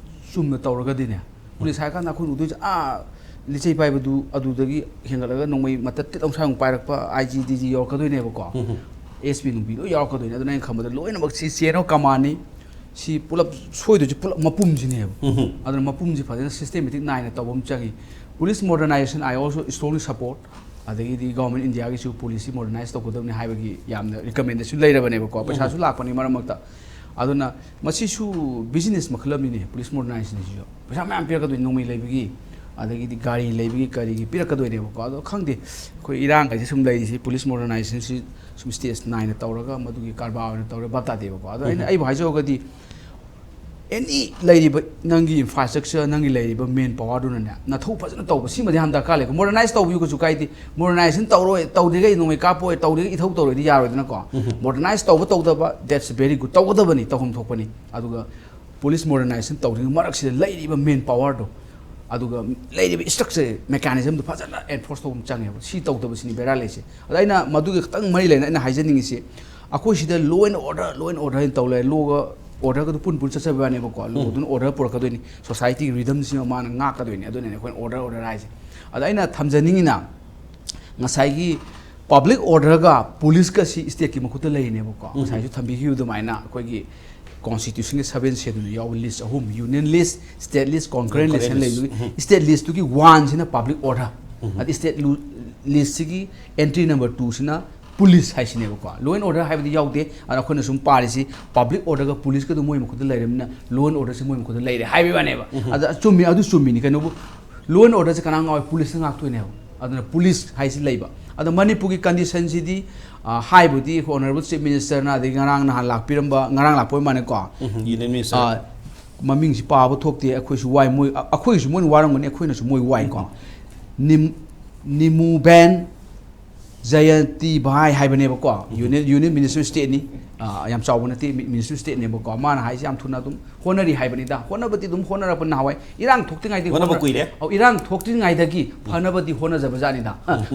ꯆꯨꯝꯅ ꯇꯧꯔꯒꯗꯤꯅꯦ, ꯄꯨꯂꯤꯁ ꯍꯥꯏꯔ ꯀꯥꯟꯗ ꯑꯩꯈꯣꯏꯅ ꯎꯗꯣꯏꯁꯦ, ꯑꯥ, ꯂꯤꯆꯩ ꯄꯥꯏꯕꯗꯨ ꯑꯗꯨꯗꯒꯤ ꯍꯦꯟꯒꯠꯂꯒ ꯅꯣꯡꯃꯩ ꯃꯇꯠ ꯇꯤꯠ ꯑꯃ ꯁ꯭ꯋꯥꯏꯃꯨꯛ ꯄꯥꯏꯔꯛꯄ ꯑꯥꯏ G, D G ꯌꯧꯔꯛꯀꯗꯣꯏꯅꯦꯕꯀꯣ꯫ S P ꯅꯨꯡꯄꯤ ꯂꯣꯏ ꯌꯥꯎꯔꯛꯀꯗꯣꯏꯅꯦ꯫ ꯑꯗꯨꯅ ꯑꯩꯅ ꯈꯟꯕꯗ ꯂꯣꯏꯅꯃꯛ ꯁꯤ ꯆꯦꯟ ꯑꯣꯐ ꯀꯃꯥꯟꯅꯤ꯫ ꯁꯤ ꯄꯨꯂꯞ ꯁꯣꯏꯗꯣꯏꯁꯦ ꯄꯨꯂꯞ ꯃꯄꯨꯝꯁꯤꯅꯦꯕ꯫ ꯑꯗꯨꯅ ꯃꯄꯨꯝꯁꯤ ꯐꯖꯅ ꯁꯤꯁꯇꯦꯃꯦꯇꯤꯛ ꯅꯥꯏꯅ ꯇꯧꯕ ꯑꯃ ꯆꯪꯉꯤ꯫ Police modernization, I also strongly support꯫ ꯑꯗꯒꯤꯗꯤ ꯒꯣꯔꯃꯦꯟ ꯏꯟꯗꯤꯌꯥꯒꯤꯁꯨ ꯄꯨꯂꯤꯁꯁꯤ ꯃꯣꯗꯔꯅꯥꯏꯁ ꯇꯧꯒꯗꯕꯅꯤ ꯍꯥꯏꯕꯒꯤ ꯌꯥꯝꯅ ꯔꯤꯀꯃꯦꯟꯗꯦꯁꯟ ꯂꯩꯔꯕꯅꯦꯕꯀꯣ꯫ ꯄꯩꯁꯥꯁꯨ ꯂꯥꯛꯄꯅꯤ ꯃꯔꯛ ꯃꯔꯛꯇ꯫ ꯑꯗꯨꯅ ꯃꯁꯤꯁꯨ ꯕꯤꯖꯤꯅꯦꯁ ꯃꯈꯜ ꯑꯃꯅꯤꯅꯦ, ꯄꯨꯂꯤꯁ ꯃꯣꯗꯔꯅꯥꯏꯖꯦꯁꯟꯁꯤꯁꯨ ꯄꯩꯁꯥ ꯃꯌꯥꯝ ꯄꯤꯔꯛꯀꯗꯣꯏꯅꯤ, ꯅꯣꯡꯃꯩ ꯂꯩꯕꯒꯤ, ꯑꯗꯒꯤꯗꯤ ꯒꯥꯔꯤ ꯂꯩꯕꯒꯤ, ꯀꯔꯤꯒꯤ ꯄꯤꯔꯛꯀꯗꯣꯏꯅꯦꯕꯀꯣ꯫ ꯑꯗꯣ ꯈꯪꯗꯦ, ꯑꯩꯈꯣꯏ ꯏꯔꯥꯡꯈꯩꯁꯦ ꯁꯨꯝ ꯂꯩꯔꯤꯁꯤ, ꯄꯨꯂꯤꯁ ꯃꯣꯗꯔꯅꯥꯏꯖꯦꯁꯟꯁꯤ ꯁꯨꯝ ꯁ꯭ꯇꯦꯖ ꯅꯥꯏꯅ ꯇꯧꯔꯒ ꯃꯗꯨꯒꯤ ꯀꯔꯕꯥꯔ ꯑꯣꯏꯅ ꯇꯧꯔꯦ, ꯚꯥꯞ ꯇꯥꯗꯦꯕꯀꯣ꯫ ꯑꯗꯣ ꯑꯩꯅ, ꯑꯩꯕꯨ ꯍꯥꯏꯖꯧꯔꯒꯗꯤ, ꯑꯦꯅꯤ ꯂꯩꯔꯤꯕ ꯅꯪꯒꯤ ꯏꯟꯐ꯭ꯔꯥꯁ꯭ꯇ꯭ꯔꯛꯆꯔ, ꯅꯪꯒꯤ ꯂꯩꯔꯤꯕ ꯃꯦꯟ ꯄꯋꯥꯔꯗꯨꯅꯅꯦ, ꯅꯊꯧ ꯐꯖꯅ ꯇꯧꯕ, ꯁꯤꯃꯗꯤ ꯌꯥꯝ ꯗꯔꯀꯥꯔ ꯂꯩꯀꯣ꯫ ꯃꯣꯗꯔꯅꯥꯏꯁ ꯇꯧꯕꯤꯌꯨ, ꯀꯩꯁꯨ ꯀꯥꯏꯗꯦ꯫ ꯃꯣꯗꯔꯅꯥꯏꯖꯦꯁꯟ ꯇꯧꯔꯣꯏ, ꯇꯧꯗ꯭ꯔꯤꯈꯩ ꯅꯣꯡꯃꯩ ꯀꯥꯞꯄꯣꯏ, ꯇꯧꯗ꯭ꯔꯤꯈꯩ ꯏꯊꯧ ꯇꯧꯔꯣꯏꯗꯤ ꯌꯥꯔꯣꯏꯗꯅꯀꯣ꯫ ꯃꯣꯗꯔꯅꯥꯏꯁ ꯇꯧꯕ ꯇꯧꯗꯕ, that's very good, ꯇꯧꯒꯗꯕꯅꯤ, ꯇꯧꯐꯝ ꯊꯣꯛꯄꯅꯤ꯫ ꯑꯗꯨꯒ ꯄꯨꯂꯤꯁ ꯃꯣꯗꯔꯅꯥꯏꯖꯦꯁꯟ ꯇꯧꯗ꯭ꯔꯤꯉꯩ ꯃꯔꯛꯁꯤꯗ ꯂꯩꯔꯤꯕ ꯃꯦꯟ ꯄꯋꯥꯔꯗꯣ, ꯑꯗꯨꯒ ꯂꯩꯔꯤꯕ ꯏꯁꯇ꯭ꯔꯛꯆꯔ, ꯃꯦꯀꯥꯅꯤꯖꯝꯗꯣ ꯐꯖꯅ ꯑꯦꯟꯐꯣꯔꯁ ꯇꯧꯕ ꯑꯃ ꯆꯪꯉꯦꯕ꯫ ꯁꯤ ꯇꯧꯗꯕꯁꯤꯅꯤ ꯕꯦꯔꯥ ꯂꯩꯁꯦ꯫ ꯑꯗ ꯑꯩꯅ ꯃꯗꯨꯒꯤ ꯈꯤꯇꯪ ꯃꯔꯤ ꯂꯩꯅ ꯑꯩꯅ ꯍꯥꯏꯖꯅꯤꯡꯉꯤꯁꯤ, ꯑꯩꯈꯣꯏ ꯁꯤꯗ law and order, law and order ꯍꯥꯏꯅ ꯇꯧ ꯂꯩꯔꯦ꯫ ꯂꯣꯒ ꯑꯣꯔꯗꯔꯒꯗꯨ ꯄꯨꯟ ꯄꯨꯟ ꯆꯠꯆꯕ ꯌꯥꯅꯦꯕꯀꯣ꯫ ꯂꯣꯗꯨꯅ ꯑꯣꯔꯗꯔ ꯄꯨꯔꯛꯀꯗꯣꯏꯅꯤ, ꯁꯣꯁꯥꯏꯇꯤꯒꯤ ꯔꯤꯗꯝꯁꯤꯃ ꯃꯥꯅ ꯉꯥꯛꯀꯗꯣꯏꯅꯤ꯫ ꯑꯗꯨꯅꯅꯦ ꯑꯩꯈꯣꯏꯅ ꯑꯣꯔꯗꯔ, ꯑꯣꯔꯗꯔ ꯍꯥꯏꯁꯦ꯫ ꯑꯗ ꯑꯩꯅ ꯊꯝꯖꯅꯤꯡꯉꯤꯅ, ꯉꯁꯥꯏꯒꯤ ꯄꯕ꯭ꯂꯤꯛ ꯑꯣꯔꯗꯔꯒ ꯄꯨꯂꯤꯁꯀ ꯁꯤ ꯁ꯭ꯇꯦꯠꯀꯤ ꯃꯈꯨꯠꯇ ꯂꯩꯔꯤꯅꯦꯕꯀꯣ꯫ ꯉꯁꯥꯏꯁꯨ ꯊꯝꯕꯤꯈꯤꯕ ꯑꯗꯨꯃꯥꯏꯅ ꯑꯩꯈꯣꯏꯒꯤ ꯀꯣꯟꯁꯇꯤꯇ꯭ꯌꯨꯁꯟꯒꯤ ꯁꯚꯦꯟ ꯁꯦꯗꯨꯜꯗ ꯌꯥꯎꯕ ꯂꯤꯁ ꯑꯍꯨꯝ, ꯌꯨꯅꯤꯌꯟ ꯂꯤꯁ, ꯁ꯭ꯇꯦꯠ ꯂꯤꯁ, ꯀꯣꯟꯀꯔꯦꯟ ꯂꯤꯁ ꯍꯥꯏꯅ ꯂꯩꯕꯗꯨꯒꯤ, ꯁ꯭ꯇꯦꯠ ꯂꯤꯁꯇꯨꯒꯤ ꯋꯥꯟꯁꯤꯅ ꯄꯕ꯭ꯂꯤꯛ ꯑꯣꯔꯗꯔ, ꯑꯗ ꯁ꯭ꯇꯦꯠ ꯂꯤꯁꯁꯤꯒꯤ ꯑꯦꯟꯇ꯭ꯔꯤ ꯅꯝꯕꯔ ꯇꯨꯁꯤꯅ ꯄꯨꯂꯤꯁ ꯍꯥꯏꯁꯤꯅꯦꯕꯀꯣ꯫ ꯂꯣ ꯑꯦꯟ ꯑꯣꯔꯗꯔ ꯍꯥꯏꯕꯗꯤ ꯌꯥꯎꯗꯦ꯫ ꯑꯗ ꯑꯩꯈꯣꯏꯅ ꯁꯨꯝ ꯄꯥꯔꯤꯁꯤ, ꯄꯕ꯭ꯂꯤꯛ ꯑꯣꯔꯗꯔꯒ ꯄꯨꯂꯤꯁꯀꯗꯨ ꯃꯣꯏ ꯃꯈꯨꯠꯇ ꯂꯩꯔꯕꯅꯤꯅ ꯂꯣ ꯑꯦꯟ ꯑꯣꯔꯗꯔꯁꯦ ꯃꯣꯏ ꯃꯈꯨꯠꯇ ꯂꯩꯔꯦ ꯍꯥꯏꯕꯒꯤ ꯋꯥꯅꯦꯕ꯫ ꯑꯗ ꯆꯨꯝꯃꯤ, ꯑꯗꯨ ꯆꯨꯝꯃꯤꯅꯤ꯫ ꯀꯩꯅꯣꯕꯨ, ꯂꯣ ꯑꯦꯟ ꯑꯣꯔꯗꯔꯁꯦ ꯀꯅꯥ ꯉꯥꯎꯏ? ꯄꯨꯂꯤꯁꯅ ꯉꯥꯛꯇꯣꯏꯅꯦꯕ꯫ ꯑꯗꯨꯅ ꯄꯨꯂꯤꯁ ꯍꯥꯏꯁꯤ ꯂꯩꯕ꯫ ꯑꯗ ꯃꯅꯤꯄꯨꯔꯒꯤ ꯀꯟꯗꯤꯁꯟꯁꯤꯗꯤ, ꯑ, ꯍꯥꯏꯕꯨꯗꯤ ꯑꯩꯈꯣꯏ ꯑꯣꯅꯔꯦꯕꯜ ꯆꯤꯐ ꯃꯤꯅꯤꯁꯇꯔꯅ, ꯑꯗꯩ ꯉꯔꯥꯡ ꯅꯍꯥꯟ ꯂꯥꯛꯄꯤꯔꯝꯕ, ꯉꯔꯥꯡ ꯂꯥꯛꯄ ꯑꯣꯏ ꯃꯥꯅꯦꯀꯣ꯫ Union minister. ꯑ, ꯃꯃꯤꯡꯁꯤ ꯄꯥꯕ ꯊꯣꯛꯇꯦ, ꯑꯩꯈꯣꯏꯁꯨ ꯋꯥꯏ, ꯃꯣꯏ, ꯑ-, ꯑꯩꯈꯣꯏꯒꯤꯁꯨ ꯃꯣꯏꯅ ꯋꯥꯔꯝꯒꯅꯤ, ꯑꯩꯈꯣꯏꯅꯁꯨ ꯃꯣꯏ ꯋꯥꯏꯀꯣ꯫ ꯅꯤꯝ-, ꯅꯤꯃꯨꯕꯦꯟ ꯖꯌꯟꯇꯤ ꯚꯥꯏ ꯍꯥꯏꯕꯅꯦꯕꯀꯣ꯫ ꯌꯨꯅꯤꯌꯟ, ꯌꯨꯅꯤꯌꯟ ꯃꯤꯅꯤꯁꯇꯔ ꯁ꯭ꯇꯦꯠꯅꯤ꯫ ꯑ, ꯌꯥꯝ ꯆꯥꯎꯕ ꯅꯠꯇꯦ, ꯃꯤ-, ꯃꯤꯅꯤꯁꯇꯔ ꯁ꯭ꯇꯦꯠꯅꯦꯕꯀꯣ꯫ ꯃꯥꯅ ꯍꯥꯏꯁꯦ ꯌꯥꯝ ꯊꯨꯅ ꯑꯗꯨꯝ ꯍꯣꯠꯅꯔꯤ ꯍꯥꯏꯕꯅꯤꯗ꯫ ꯍꯣꯠꯅꯕꯗꯤ ꯑꯗꯨꯝ ꯍꯣꯠꯅꯔꯛꯄ ꯅꯍꯥꯟꯋꯥꯏ ꯏꯔꯥꯡ ꯊꯣꯛꯇ꯭ꯔꯤꯉꯩꯗꯒꯤ ꯍꯣꯠꯅꯕ ꯍꯣꯠꯅ-, ꯀꯨꯏꯔꯦ꯫ ꯑꯧ, ꯏꯔꯥꯡ ꯊꯣꯛꯇ꯭ꯔꯤꯉꯩꯗꯒꯤ ꯐꯅꯕꯗꯤ ꯍꯣꯠꯅꯖꯕꯖꯥꯠꯅꯤꯗ꯫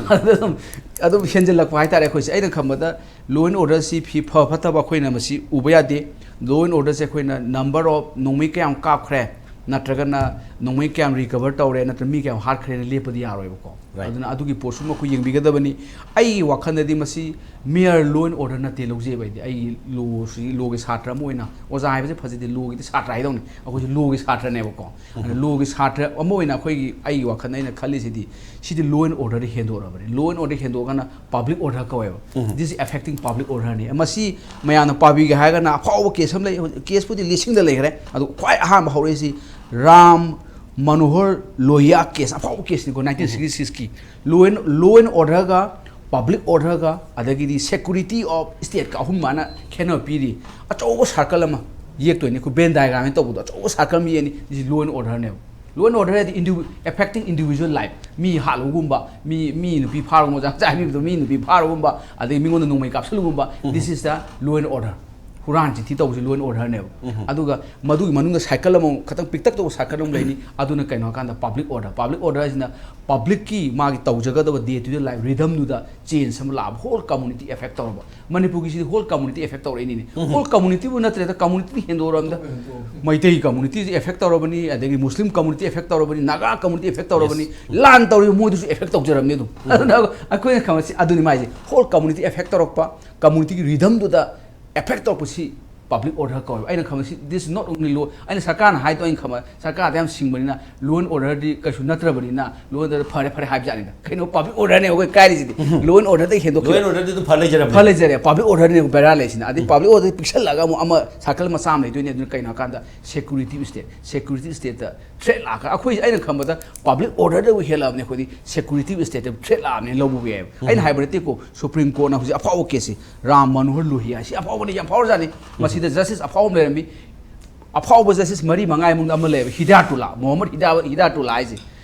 ꯑꯗꯨꯝ, ꯑꯗꯨꯝ ꯍꯦꯟꯖꯜꯂꯛꯄ ꯍꯥꯏꯇꯥꯔꯦ ꯑꯩꯈꯣꯏꯁꯦ꯫ ꯑꯩꯅ ꯈꯟꯕꯗ ꯂꯣ ꯑꯦꯟ ꯑꯣꯔꯗꯔꯁꯤ ꯐꯤ-, ꯐ ꯐꯠꯇꯕ ꯑꯩꯈꯣꯏꯅ ꯃꯁꯤ ꯎꯕ ꯌꯥꯗꯦ꯫ ꯂꯣ ꯑꯦꯟ ꯑꯣꯔꯗꯔꯁꯦ ꯑꯩꯈꯣꯏꯅ ꯅꯝꯕꯔ ꯑꯣꯐ ꯅꯣꯡꯃꯩ ꯀꯌꯥꯝ ꯀꯥꯞꯈ꯭ꯔꯦ, ꯅꯠꯇ꯭ꯔꯒꯅ ꯅꯣꯡꯃꯩ ꯀꯌꯥꯝ ꯔꯤꯀꯚꯔ ꯇꯧꯔꯦ ꯅꯠꯇ꯭ꯔꯒ ꯃꯤ ꯀꯌꯥꯝ ꯍꯥꯠꯈ꯭ꯔꯦꯅ ꯂꯦꯞꯄꯗꯤ ꯌꯥꯔꯣꯏꯕꯀꯣ꯫ Right. ꯑꯗꯨꯅ ꯑꯗꯨꯒꯤ ꯄꯣꯠꯁꯨ ꯑꯃ ꯑꯩꯈꯣꯏ ꯌꯦꯡꯕꯤꯒꯗꯕꯅꯤ꯫ ꯑꯩꯒꯤ ꯋꯥꯈꯜꯗꯗꯤ ꯃꯁꯤ ꯃꯤꯌꯔ ꯂꯣ ꯑꯦꯟ ꯑꯣꯔꯗꯔ ꯅꯠꯇꯦ ꯂꯧꯖꯩꯕ ꯑꯩꯗꯤ꯫ ꯑꯩꯒꯤ ꯂꯣꯁꯤ, ꯂꯣꯒꯤ ꯁꯥꯇ꯭ꯔ ꯑꯃ ꯑꯣꯏꯅ, ꯑꯣꯖꯥ ꯍꯥꯏꯕꯁꯦ ꯐꯖꯗꯦ, ꯂꯣꯒꯤꯗꯤ ꯁꯥꯇ꯭ꯔ ꯍꯥꯏꯗꯧꯅꯤ, ꯑꯩꯈꯣꯏꯁꯨ ꯂꯣꯒꯤ ꯁꯥꯇ꯭ꯔꯅꯦꯕꯀꯣ꯫ ꯑꯗꯨꯅ ꯂꯣꯒꯤ ꯁꯥꯇ꯭ꯔ ꯑꯃ ꯑꯣꯏꯅ ꯑꯩꯈꯣꯏꯒꯤ, ꯑꯩꯒꯤ ꯋꯥꯈꯜꯗ ꯑꯩꯅ ꯈꯜꯂꯤꯁꯤꯗꯤ ꯁꯤꯗꯤ ꯂꯣ ꯑꯦꯟ ꯑꯣꯔꯗꯔꯗ ꯍꯦꯟꯗꯣꯔꯛꯑꯕꯅꯤ꯫ ꯂꯣ ꯑꯦꯟ ꯑꯣꯔꯗꯔ ꯍꯦꯟꯗꯣꯛꯑꯒꯅ ꯄꯕ꯭ꯂꯤꯛ ꯑꯣꯔꯗꯔ ꯀꯧꯋꯦꯕ꯫ This is affecting public order ꯅꯤ꯫ ꯃꯁꯤ ꯃꯌꯥꯝꯅ ꯄꯥꯕꯤꯒꯦ ꯍꯥꯏꯔꯒꯅ ꯑꯐꯥꯎꯕ ꯀꯦꯁ ꯑꯃ ꯂꯩ꯫ ꯍꯧꯖꯤꯛ ꯀꯦꯁꯄꯨꯗꯤ ꯂꯤꯁꯤꯡꯗ ꯂꯩꯈ꯭ꯔꯦ꯫ ꯑꯗꯨ ꯈ꯭ꯋꯥꯏ ꯑꯍꯥꯟꯕ ꯍꯧꯔꯛꯏꯁꯤ ꯔꯥꯝ ꯃꯅꯣꯍꯔ ꯂꯣꯍꯤꯌꯥ ꯀꯦꯁ, ꯑꯐꯥꯎꯕ ꯀꯦꯁꯅꯤꯀꯣ, ꯅꯥꯏꯟꯇꯤꯟ ꯁꯤꯛꯁꯇꯤ ꯁꯤꯛꯁꯀꯤ꯫ ꯂꯣ ꯑꯦꯟ, ꯂꯣ ꯑꯦꯟ ꯑꯣꯔꯗꯔꯒ, ꯄꯕ꯭ꯂꯤꯛ ꯑꯣꯔꯗꯔꯒ, ꯑꯗꯒꯤꯗꯤ ꯁꯦꯀꯨꯔꯤꯇꯤ ꯑꯣꯐ ꯁ꯭ꯇꯦꯠꯀ ꯑꯍꯨꯝ ꯃꯥꯅ ꯈꯦꯠꯅꯕ ꯄꯤꯔꯤ꯫ ꯑꯆꯧꯕ ꯁꯥꯔꯀꯜ ꯑꯃ ꯌꯦꯛꯇꯣꯏꯅꯤ, ꯑꯩꯈꯣꯏ ꯕꯦꯟ ꯗꯥꯏꯒ꯭ꯔꯥꯝ ꯍꯥꯏꯅ ꯇꯧꯕꯗꯣ, ꯑꯆꯧꯕ ꯁꯥꯔꯀꯜ ꯑꯃ ꯌꯦꯛꯑꯅꯤ꯫ ꯁꯤ ꯂꯣ ꯑꯦꯟ ꯑꯣꯔꯗꯔꯅꯦꯕ꯫ ꯂꯣ ꯑꯦꯟ ꯑꯣꯔꯗꯔ ꯍꯥꯏꯗꯤ ꯏꯟꯗꯤꯚꯤ ꯑꯦꯐꯦꯛꯇꯤꯡ ꯏꯟꯗꯤꯚꯤꯖꯨꯋꯦꯜ ꯂꯥꯏꯐ꯫ ꯃꯤ ꯍꯥꯠꯂꯨꯕꯒꯨꯝꯕ, ꯃꯤ, ꯃꯤ ꯅꯨꯄꯤ ꯐꯥꯔꯨꯒꯨꯝꯕ, ꯆꯥꯛ ꯆꯥꯕꯤꯕꯗꯣ ꯃꯤ ꯅꯨꯄꯤ ꯐꯥꯔꯨꯒꯨꯝꯕ, ꯑꯗꯩ ꯃꯤꯉꯣꯟꯗ ꯅꯣꯡꯃꯩ ꯀꯥꯞꯁꯤꯜꯂꯨꯒꯨꯝꯕ, this is the law and order꯫ ꯍꯨꯔꯥꯟ ꯆꯤꯟꯊꯤ ꯇꯧꯕꯁꯤ ꯂꯣ ꯑꯦꯟ ꯑꯣꯔꯗꯔꯅꯦꯕ꯫ ꯑꯗꯨꯒ ꯃꯗꯨꯒꯤ ꯃꯅꯨꯡꯗ ꯁꯥꯏꯀꯜ ꯑꯃ, ꯈꯇꯪ ꯄꯤꯛꯇꯛ ꯇꯧꯕ ꯁꯥꯏꯀꯜ ꯑꯃ ꯂꯩꯅꯤ꯫ ꯑꯗꯨꯅ ꯀꯩꯅꯣ ꯍꯥꯏꯀꯥꯟꯗ ꯄꯕ꯭ꯂꯤꯛ ꯑꯣꯔꯗꯔ꯫ ꯄꯕ꯭ꯂꯤꯛ ꯑꯣꯔꯗꯔ ꯍꯥꯏꯁꯤꯅ ꯄꯕ꯭ꯂꯤꯛꯀꯤ ꯃꯥꯒꯤ ꯇꯧꯖꯒꯗꯕ ꯗꯦ ꯇꯨ ꯗꯦ ꯂꯥꯏꯐ ꯔꯤꯗꯝꯗꯨꯗ ꯆꯦꯟꯖ ꯑꯃ ꯂꯥꯛꯑꯕ, ꯍꯣꯜ ꯀꯝꯃꯨꯅꯤꯇꯤ ꯑꯦꯐꯦꯛ ꯇꯧꯔꯕ꯫ ꯃꯅꯤꯄꯨꯔꯒꯤꯁꯤꯗꯤ ꯍꯣꯜ ꯀꯝꯃꯨꯅꯤꯇꯤ ꯑꯦꯐꯦꯛ ꯇꯧꯔꯛꯏꯅꯤꯅꯦ꯫ ꯍꯣꯜ ꯀꯝꯃꯨꯅꯤꯇꯤꯕꯨ ꯅꯠꯇ꯭ꯔꯦꯗ, ꯀꯝꯃꯨꯅꯤꯇꯤ ꯍꯦꯟꯗꯣꯔꯛꯑꯕꯅꯤꯗ꯫ ꯃꯩꯇꯩ ꯀꯝꯃꯨꯅꯤꯇꯤꯁꯨ ꯑꯦꯐꯦꯛ ꯇꯧꯔꯕꯅꯤ, ꯑꯗꯒꯤ ꯃꯨꯁꯂꯤꯝ ꯀꯝꯃꯨꯅꯤꯇꯤ ꯑꯦꯐꯦꯛ ꯇꯧꯔꯕꯅꯤ, ꯅꯥꯒꯥ ꯀꯝꯃꯨꯅꯤꯇꯤ ꯑꯦꯐꯦꯛ ꯇꯧꯔꯕꯅꯤ, ꯂꯥꯟ ꯇꯧꯔꯤꯕ ꯃꯣꯏꯗꯨꯁꯨ ꯑꯦꯐꯦꯛ ꯇꯧꯖꯔꯕꯅꯤ ꯑꯗꯨꯝ꯫ ꯑꯗꯨꯅ ꯑꯩꯈꯣꯏꯅ ꯈꯪꯕꯁꯤ ꯑꯗꯨꯅꯤ ꯃꯥꯏꯁꯦ, ꯍꯣꯜ ꯀꯝꯃꯨꯅꯤꯇꯤ ꯑꯦꯐꯦꯛ ꯇꯧꯔꯛꯄ, ꯀꯝꯃꯨꯅꯤꯇꯤꯒꯤ ꯔꯤꯗꯝꯗꯨꯗ ꯑꯦꯐꯦꯛ ꯇꯧꯔꯛꯄꯁꯤ ꯄꯕ꯭ꯂꯤꯛ ꯑꯣꯔꯗꯔ ꯀꯧꯋꯦꯕ꯫ ꯑꯩꯅ ꯈꯪꯕꯁꯤ this is not only law, ꯑꯩꯅ ꯁꯔꯀꯥꯔꯅ ꯍꯥꯏꯗꯣ ꯑꯩꯅ ꯈꯪꯕ, ꯁꯔꯀꯥꯔꯗ ꯌꯥꯝ ꯁꯤꯡꯕꯅꯤꯅ ꯂꯣ ꯑꯦꯟ ꯑꯣꯔꯗꯔꯗꯤ ꯀꯩꯁꯨ ꯅꯠꯇ꯭ꯔꯕꯅꯤꯅ ꯂꯣ ꯑꯦꯟ ꯑꯣꯔꯗꯔ ꯐꯔꯦ ꯐꯔꯦ ꯍꯥꯏꯕꯖꯥꯠꯅꯤꯗ꯫ ꯀꯩꯅꯣ, ꯄꯕ꯭ꯂꯤꯛ ꯑꯣꯔꯗꯔꯅꯦ ꯑꯩꯈꯣꯏ ꯀꯥꯏꯔꯤꯁꯤꯗꯤ꯫ ꯂꯣ ꯑꯦꯟ ꯑꯣꯔꯗꯔꯗꯒꯤ ꯂꯣ ꯑꯦꯟ ꯍꯦꯟꯗꯣꯛꯈꯤꯕ ꯑꯣꯔꯗꯔꯗꯤ ꯑꯗꯨꯝ ꯐ ꯂꯩꯖꯔꯕꯅꯦ꯫ ꯐ ꯂꯩꯖꯔꯦ, ꯄꯕ꯭ꯂꯤꯛ ꯑꯣꯔꯗꯔꯅꯦ ꯕꯦꯔꯥ ꯂꯩꯁꯤꯅ꯫ ꯑꯗꯩ ꯄꯕ꯭ꯂꯤꯛ ꯑꯣꯔꯗꯔ ꯄꯤꯛꯁꯜꯂꯒ ꯑꯃꯨꯛ ꯑꯃ ꯁꯥꯏꯀꯜ ꯃꯆꯥ ꯑꯃ ꯂꯩꯗꯣꯏꯅꯦ꯫ ꯑꯗꯨꯅ ꯀꯩꯅꯣ ꯍꯥꯏꯀꯥꯟꯗ ꯁꯦꯀ꯭ꯌꯨꯔꯤꯇꯤ ꯁ꯭ꯇꯦꯠ, ꯁꯦꯀ꯭ꯌꯨꯔꯤꯇꯤ ꯁ꯭ꯇꯦꯠꯇ ꯊ꯭ꯔꯦꯠ ꯂꯥꯛꯈ꯭ꯔ ꯑꯩꯈꯣꯏ, ꯑꯩꯅ ꯈꯟꯕꯗ ꯄꯕ꯭ꯂꯤꯛ ꯑꯣꯔꯗꯔꯗꯕꯨ ꯍꯦꯜꯂꯛꯑꯕꯅꯦ꯫ ꯑꯩꯈꯣꯏꯗꯤ ꯁꯦꯀ꯭ꯌꯨꯔꯤꯇꯤ ꯁ꯭ꯇꯦꯠꯇ ꯊ꯭ꯔꯦꯠ ꯂꯥꯛꯑꯕꯅꯦ ꯂꯧꯕꯕꯨ ꯌꯥꯏꯑꯕ꯫ ꯑꯩꯅ ꯍꯥꯏꯕ ꯅꯠꯇꯦꯀꯣ, ꯁꯨꯄ꯭ꯔꯤꯝ ꯀꯣꯔꯠꯅ ꯍꯧꯖꯤꯛ ꯑꯐꯥꯎꯕ ꯀꯦꯁꯁꯤ, ꯔꯥꯝ ꯃꯅꯣꯍꯔ ꯂꯣꯍꯤꯌꯥ ꯁꯤ ꯑꯐꯥꯎꯕꯅꯤ, ꯌꯥꯝ ꯐꯥꯎꯔꯖꯥꯠꯅꯤ꯫ ꯃꯁꯤꯗ ꯖꯁꯇꯤꯁ ꯑꯐꯥꯎꯕ ꯑꯃ ꯂꯩꯔꯝꯃꯤ꯫ ꯑꯐꯥꯎꯕ ꯖꯁꯇꯤꯁ ꯃꯔꯤ ꯃꯉꯥꯒꯤ ꯃꯅꯨꯡꯗ ꯑꯃ ꯂꯩꯌꯦꯕ, ꯍꯤꯗꯥꯌꯇꯨꯜꯂꯥ, ꯃꯣꯍꯝꯃꯗ ꯍꯤꯗꯥ-, ꯍꯤꯗꯥꯌꯇꯨꯜꯂꯥ ꯍꯥꯏꯁꯦ꯫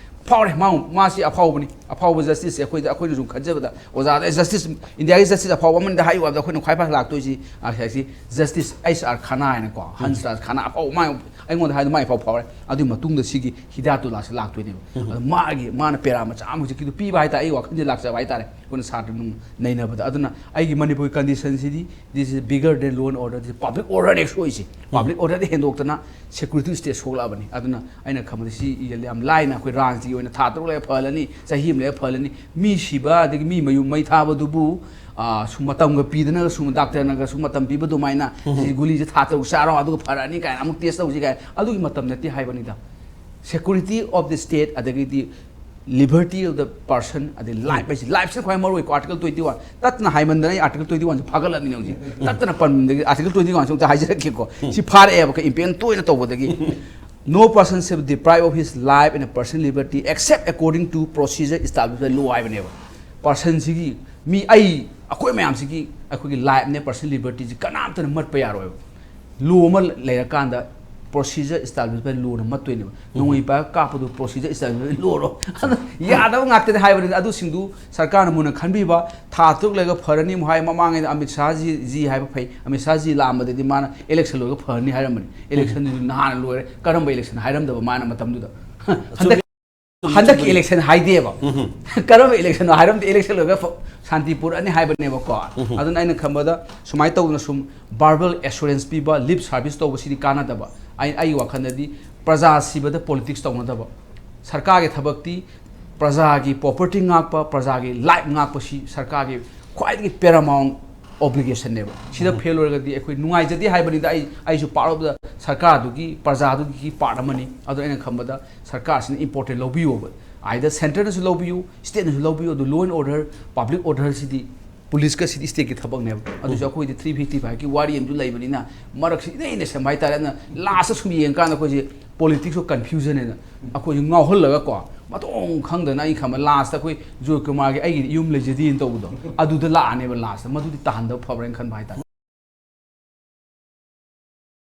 ꯐꯥꯎꯔꯦ꯫ ꯃꯥ ꯃꯥꯁꯤ ꯑꯐꯥꯎꯕꯅꯤ꯫ ꯑꯐꯥꯎꯕ ꯖꯁꯇꯤꯁꯁꯦ ꯑꯩꯈꯣꯏꯗ, ꯑꯩꯈꯣꯏꯅ ꯁꯨꯝ ꯈꯟꯖꯕꯗ, ꯑꯣꯖꯥꯗ ꯖꯁꯇꯤꯁ, ꯏꯟꯗꯤꯌꯥꯒꯤ ꯖꯁꯇꯤꯁ ꯑꯐꯥꯎꯕ ꯑꯃꯅꯤꯗ ꯍꯥꯏꯌꯨ ꯍꯥꯏꯕꯗ, ꯑꯩꯈꯣꯏꯅ ꯈ꯭ꯋꯥꯏ ꯐꯥꯔꯁ ꯂꯥꯛꯇꯣꯏꯁꯤ, ꯑ, ꯍꯥꯏꯁꯤ ꯖꯁꯇꯤꯁ ꯑꯩꯆ ꯑꯥꯔ ꯈꯥꯅꯥ ꯍꯥꯏꯅꯀꯣ, ꯍꯟꯁ ꯔꯥꯖ ꯈꯥꯅꯥ ꯑꯐꯥꯎꯕ, ꯃꯥ, ꯑꯩꯉꯣꯟꯗ ꯍꯥꯏꯗꯣ ꯃꯥ ꯏꯐꯥꯎ ꯐꯥꯎꯔꯦ꯫ ꯑꯗꯨꯒꯤ ꯃꯇꯨꯡꯗ ꯁꯤꯒꯤ ꯍꯤꯗꯥꯌꯇꯨꯜꯂꯥꯁꯤ ꯂꯥꯛꯇꯣꯏꯅꯦꯕ꯫ ꯑꯗꯣ ꯃꯥꯒꯤ, ꯃꯥꯅ ꯄꯦꯔꯥ ꯃꯆꯥ ꯑꯃ ꯍꯧꯖꯤꯛꯀꯤꯗꯣ ꯄꯤꯕ ꯍꯥꯏꯇꯥꯔꯦ, ꯑꯩ ꯋꯥꯈꯜꯁꯦ ꯂꯥꯛꯆꯕ ꯍꯥꯏꯇꯥꯔꯦ, ꯑꯩꯈꯣꯏꯅ ꯁꯥꯇ꯭ꯔ ꯅꯨꯡ ꯅꯩꯅꯕꯗ꯫ ꯑꯗꯨꯅ ꯑꯩꯒꯤ ꯃꯅꯤꯄꯨꯔꯒꯤ ꯀꯟꯗꯤꯁꯟꯁꯤꯗꯤ, this is bigger than law and order, this is public order ꯅꯦ ꯁꯣꯏꯁꯦ꯫ ꯄꯕ꯭ꯂꯤꯛ ꯑꯣꯔꯗꯔꯗ ꯍꯦꯟꯗꯣꯛꯇꯅ ꯁꯦꯀ꯭ꯌꯨꯔꯤꯇꯤ ꯁ꯭ꯇꯦꯠ ꯁꯣꯛꯂꯛꯑꯕꯅꯤ꯫ ꯑꯗꯨꯅ ꯑꯩꯅ ꯈꯟꯕꯗ ꯁꯤ ꯌꯥꯝ ꯂꯥꯏꯅ ꯑꯩꯈꯣꯏ ꯔꯥꯟꯁꯤꯒꯤ ꯑꯣꯏꯅ ꯊꯥ ꯇꯔꯨꯛ ꯂꯩꯔ ꯐꯍꯜꯂꯅꯤ, ꯆꯍꯤ ꯑꯃ ꯂꯩꯔ ꯐꯍꯜꯂꯅꯤ꯫ ꯃꯤ ꯁꯤꯕ, ꯑꯗꯒꯤ ꯃꯤ ꯃꯌꯨꯝ ꯃꯩ ꯊꯥꯕꯗꯨꯕꯨ, ꯑ, ꯁꯨꯝ ꯃꯇꯝꯒ ꯄꯤꯗꯅꯒ, ꯁꯨꯝ ꯗꯥꯛꯇꯔꯅꯒ ꯁꯨꯝ ꯃꯇꯝ ꯄꯤꯕ ꯑꯗꯨꯃꯥꯏꯅ, ꯁꯤ ꯒꯨꯂꯤꯁꯦ ꯊꯥ ꯇꯔꯨꯛ ꯆꯥꯔꯣ, ꯑꯗꯨꯒ ꯐꯔꯛꯑꯅꯤ ꯀꯥꯏꯅ, ꯑꯃꯨꯛ ꯇꯦꯁ ꯇꯧꯁꯤ ꯀꯥꯏꯅ, ꯑꯗꯨꯒꯤ ꯃꯇꯝ ꯅꯠꯇꯦ ꯍꯥꯏꯕꯅꯤꯗ꯫ Security of the state, ꯑꯗꯒꯤꯗꯤ liberty of the person, ꯑꯗꯩ ꯂꯥꯏꯐ ꯍꯥꯏꯁꯦ, ꯂꯥꯏꯐꯁꯤꯅ ꯈ꯭ꯋꯥꯏ ꯃꯔꯨ ꯑꯣꯏꯀꯣ꯫ ꯑꯥꯔꯇꯤꯀꯜ ꯇ꯭ꯋꯦꯟꯇꯤ ꯋꯥꯟ ꯇꯠꯇꯅ ꯍꯥꯏꯃꯟꯗꯅ ꯑꯩ ꯑꯥꯔꯇꯤꯀꯜ ꯇ꯭ꯋꯦꯟꯇꯤ ꯋꯥꯟꯁꯦ ꯐꯥꯒꯠꯂꯕꯅꯤꯅꯦ ꯍꯧꯖꯤꯛ꯫ ꯇꯠꯇꯅ ꯄꯟꯕꯗꯒꯤ ꯑꯥꯔꯇꯤꯀꯜ ꯇ꯭ꯋꯦꯟꯇꯤ ꯋꯥꯟꯁꯦ ꯑꯃꯨꯛꯇ ꯍꯥꯏꯖꯔꯛꯀꯦꯀꯣ꯫ ꯁꯤ ꯐꯥꯔꯛꯑꯦꯕ, ꯀꯩ, ꯏꯝꯄꯦꯛ ꯇꯣꯏꯅ ꯇꯧꯕꯗꯒꯤ꯫ No person shall be deprived of his life and personal liberty except according to procedure established by law ꯍꯥꯏꯕꯅꯦꯕ꯫ ꯄꯔꯁꯟꯁꯤꯒꯤ, ꯃꯤ, ꯑꯩ, ꯑꯩꯈꯣꯏ ꯃꯌꯥꯝꯁꯤꯒꯤ, ꯑꯩꯈꯣꯏꯒꯤ ꯂꯥꯏꯐꯅꯦ, ꯄꯔꯁꯅꯦꯜ ꯂꯤꯕꯔꯇꯤꯁꯤ ꯀꯅꯥꯝꯇꯅ ꯃꯠꯄ ꯌꯥꯔꯣꯏꯕ꯫ ꯂꯣ ꯑꯃ ꯂꯩꯔꯀꯥꯟꯗ procedure established by law ꯅ ꯃꯠꯇꯣꯏꯅꯦꯕ꯫ ꯅꯣꯡꯃꯩ ꯄꯥꯏꯔꯒ ꯀꯥꯞꯄꯗꯨ procedure established by law ꯔꯣ? ꯑꯗꯨ ꯌꯥꯗꯕ ꯉꯥꯛꯇꯅꯤ ꯍꯥꯏꯕꯅꯤꯗ꯫ ꯑꯗꯨꯁꯤꯡꯗꯨ ꯁꯔꯀꯥꯔꯅ ꯃꯨꯟꯅ ꯈꯟꯕꯤꯕ, ꯊꯥ ꯇꯔꯨꯛ ꯂꯩꯔꯒ ꯐꯔꯅꯤ ꯑꯃꯨꯛ ꯍꯥꯏ꯫ ꯃꯃꯥꯡꯉꯩꯗ ꯑꯃꯤꯠ ꯁꯥꯍ ꯖꯤ, ꯖꯤ ꯍꯥꯏꯕ ꯐꯩ, ꯑꯃꯤꯠ ꯁꯥꯍ ꯖꯤ ꯂꯥꯛꯑꯝꯕꯗꯗꯤ ꯃꯥꯅ ꯏꯂꯦꯛꯁꯟ ꯂꯣꯏꯔꯒ ꯐꯔꯅꯤ ꯍꯥꯏꯔꯝꯕꯅꯤ꯫ ꯏꯂꯦꯛꯁꯟꯗꯨ ꯅꯍꯥꯟꯅ ꯂꯣꯏꯔꯦ꯫ ꯀꯔꯝꯕ ꯏꯂꯦꯛꯁꯟ ꯍꯥꯏꯔꯝꯗꯕ ꯃꯥꯅ ꯃꯇꯝꯗꯨꯗ? ꯍꯟꯗꯛ ꯍꯟꯗꯛꯀꯤ ꯏꯂꯦꯛꯁꯟ ꯍꯥꯏꯗꯦꯕ꯫ ꯀꯔꯝꯕ ꯏꯂꯦꯛꯁꯟꯅꯣ ꯍꯥꯏꯔꯝꯗꯦ, ꯏꯂꯦꯛꯁꯟ ꯂꯣꯏꯔꯒ ꯐ-, ꯁꯥꯟꯇꯤ ꯄꯨꯔꯛꯑꯅꯤ ꯍꯥꯏꯕꯅꯦꯕꯀꯣ꯫ ꯑꯗꯨꯅ ꯑꯩꯅ ꯈꯟꯕꯗ ꯁꯨꯃꯥꯏꯅ ꯇꯧꯗꯅ ꯁꯨꯝ verbal assurance ꯄꯤꯕ, lip service ꯇꯧꯕꯁꯤꯗꯤ ꯀꯥꯟꯅꯗꯕ꯫ ꯑꯩ, ꯑꯩꯒꯤ ꯋꯥꯈꯜꯗꯗꯤ ꯄ꯭ꯔꯖꯥ ꯁꯤꯕꯗ ꯄꯣꯂꯤꯇꯤꯛꯁ ꯇꯧꯅꯗꯕ꯫ ꯁꯔꯀꯥꯔꯒꯤ ꯊꯕꯛꯇꯤ ꯄ꯭ꯔꯖꯥꯒꯤ ꯄ꯭ꯔꯣꯄꯔꯇꯤ ꯉꯥꯛꯄ, ꯄ꯭ꯔꯖꯥꯒꯤ ꯂꯥꯏꯐ ꯉꯥꯛꯄꯁꯤ ꯁꯔꯀꯥꯔꯒꯤ ꯈ꯭ꯋꯥꯏꯗꯒꯤ paramount obligation ꯅꯦꯕ꯫ ꯁꯤꯗ ꯐꯦꯜ ꯑꯣꯏꯔꯒꯗꯤ ꯑꯩꯈꯣꯏ ꯅꯨꯡꯉꯥꯏꯖꯗꯦ ꯍꯥꯏꯕꯅꯤꯗ꯫ ꯑꯩ, ꯑꯩꯁꯨ part of the ꯁꯔꯀꯥꯔꯗꯨꯒꯤ, ꯄ꯭ꯔꯖꯥꯗꯨꯒꯤ part ꯑꯃꯅꯤ꯫ ꯑꯗꯣ ꯑꯩꯅ ꯈꯟꯕꯗ ꯁꯔꯀꯥꯔꯁꯤꯅ important ꯂꯧꯕꯤꯌꯣꯕ꯫ Either centre ꯅꯁꯨ ꯂꯧꯕꯤꯌꯨ, state ꯅꯁꯨ ꯂꯧꯕꯤꯌꯨ꯫ ꯑꯗꯨ law and order, public order CD ꯄꯨꯂꯤꯁꯀ CD state ꯀꯤ ꯊꯕꯛꯅꯦꯕ꯫ ꯑꯗꯨꯁꯨ ꯑꯩꯈꯣꯏꯗꯤ three fifty five ꯀꯤ ꯋꯥꯔꯤ ꯑꯃꯁꯨ ꯂꯩꯕꯅꯤꯅ, ꯃꯔꯛꯁꯤ ꯏꯅꯩ ꯏꯅꯩ ꯁꯦꯝꯕ ꯍꯥꯏꯇꯥꯔꯦ꯫ ꯑꯗꯨꯅ last ꯁꯨꯝ ꯌꯦꯡꯀꯥꯟꯗ ꯑꯩꯈꯣꯏꯁꯦ politics of confusion ꯍꯥꯏꯅ ꯑꯩꯈꯣꯏꯁꯦ ꯉꯥꯎꯍꯜꯂꯒ ꯀꯣ, ꯃꯇꯣꯡ ꯈꯪꯗꯅ ꯑꯩ ꯈꯟꯕ last ꯑꯩꯈꯣꯏ ꯖꯣꯏꯀꯨꯃꯥꯔꯒꯤ "ꯑꯩꯒꯤꯗꯤ ꯌꯨꯝ ꯂꯩꯖꯗꯦꯅ" ꯇꯧꯕꯗꯣ, ꯑꯗꯨꯗ ꯂꯥꯛꯑꯅꯦꯕ last꯫ ꯃꯗꯨꯗꯤ ꯇꯥꯍꯟꯗꯕ ꯐꯕ꯭ꯔꯥ ꯍꯥꯏꯅ ꯈꯟꯕ ꯍꯥꯏꯇꯥꯔꯦ꯫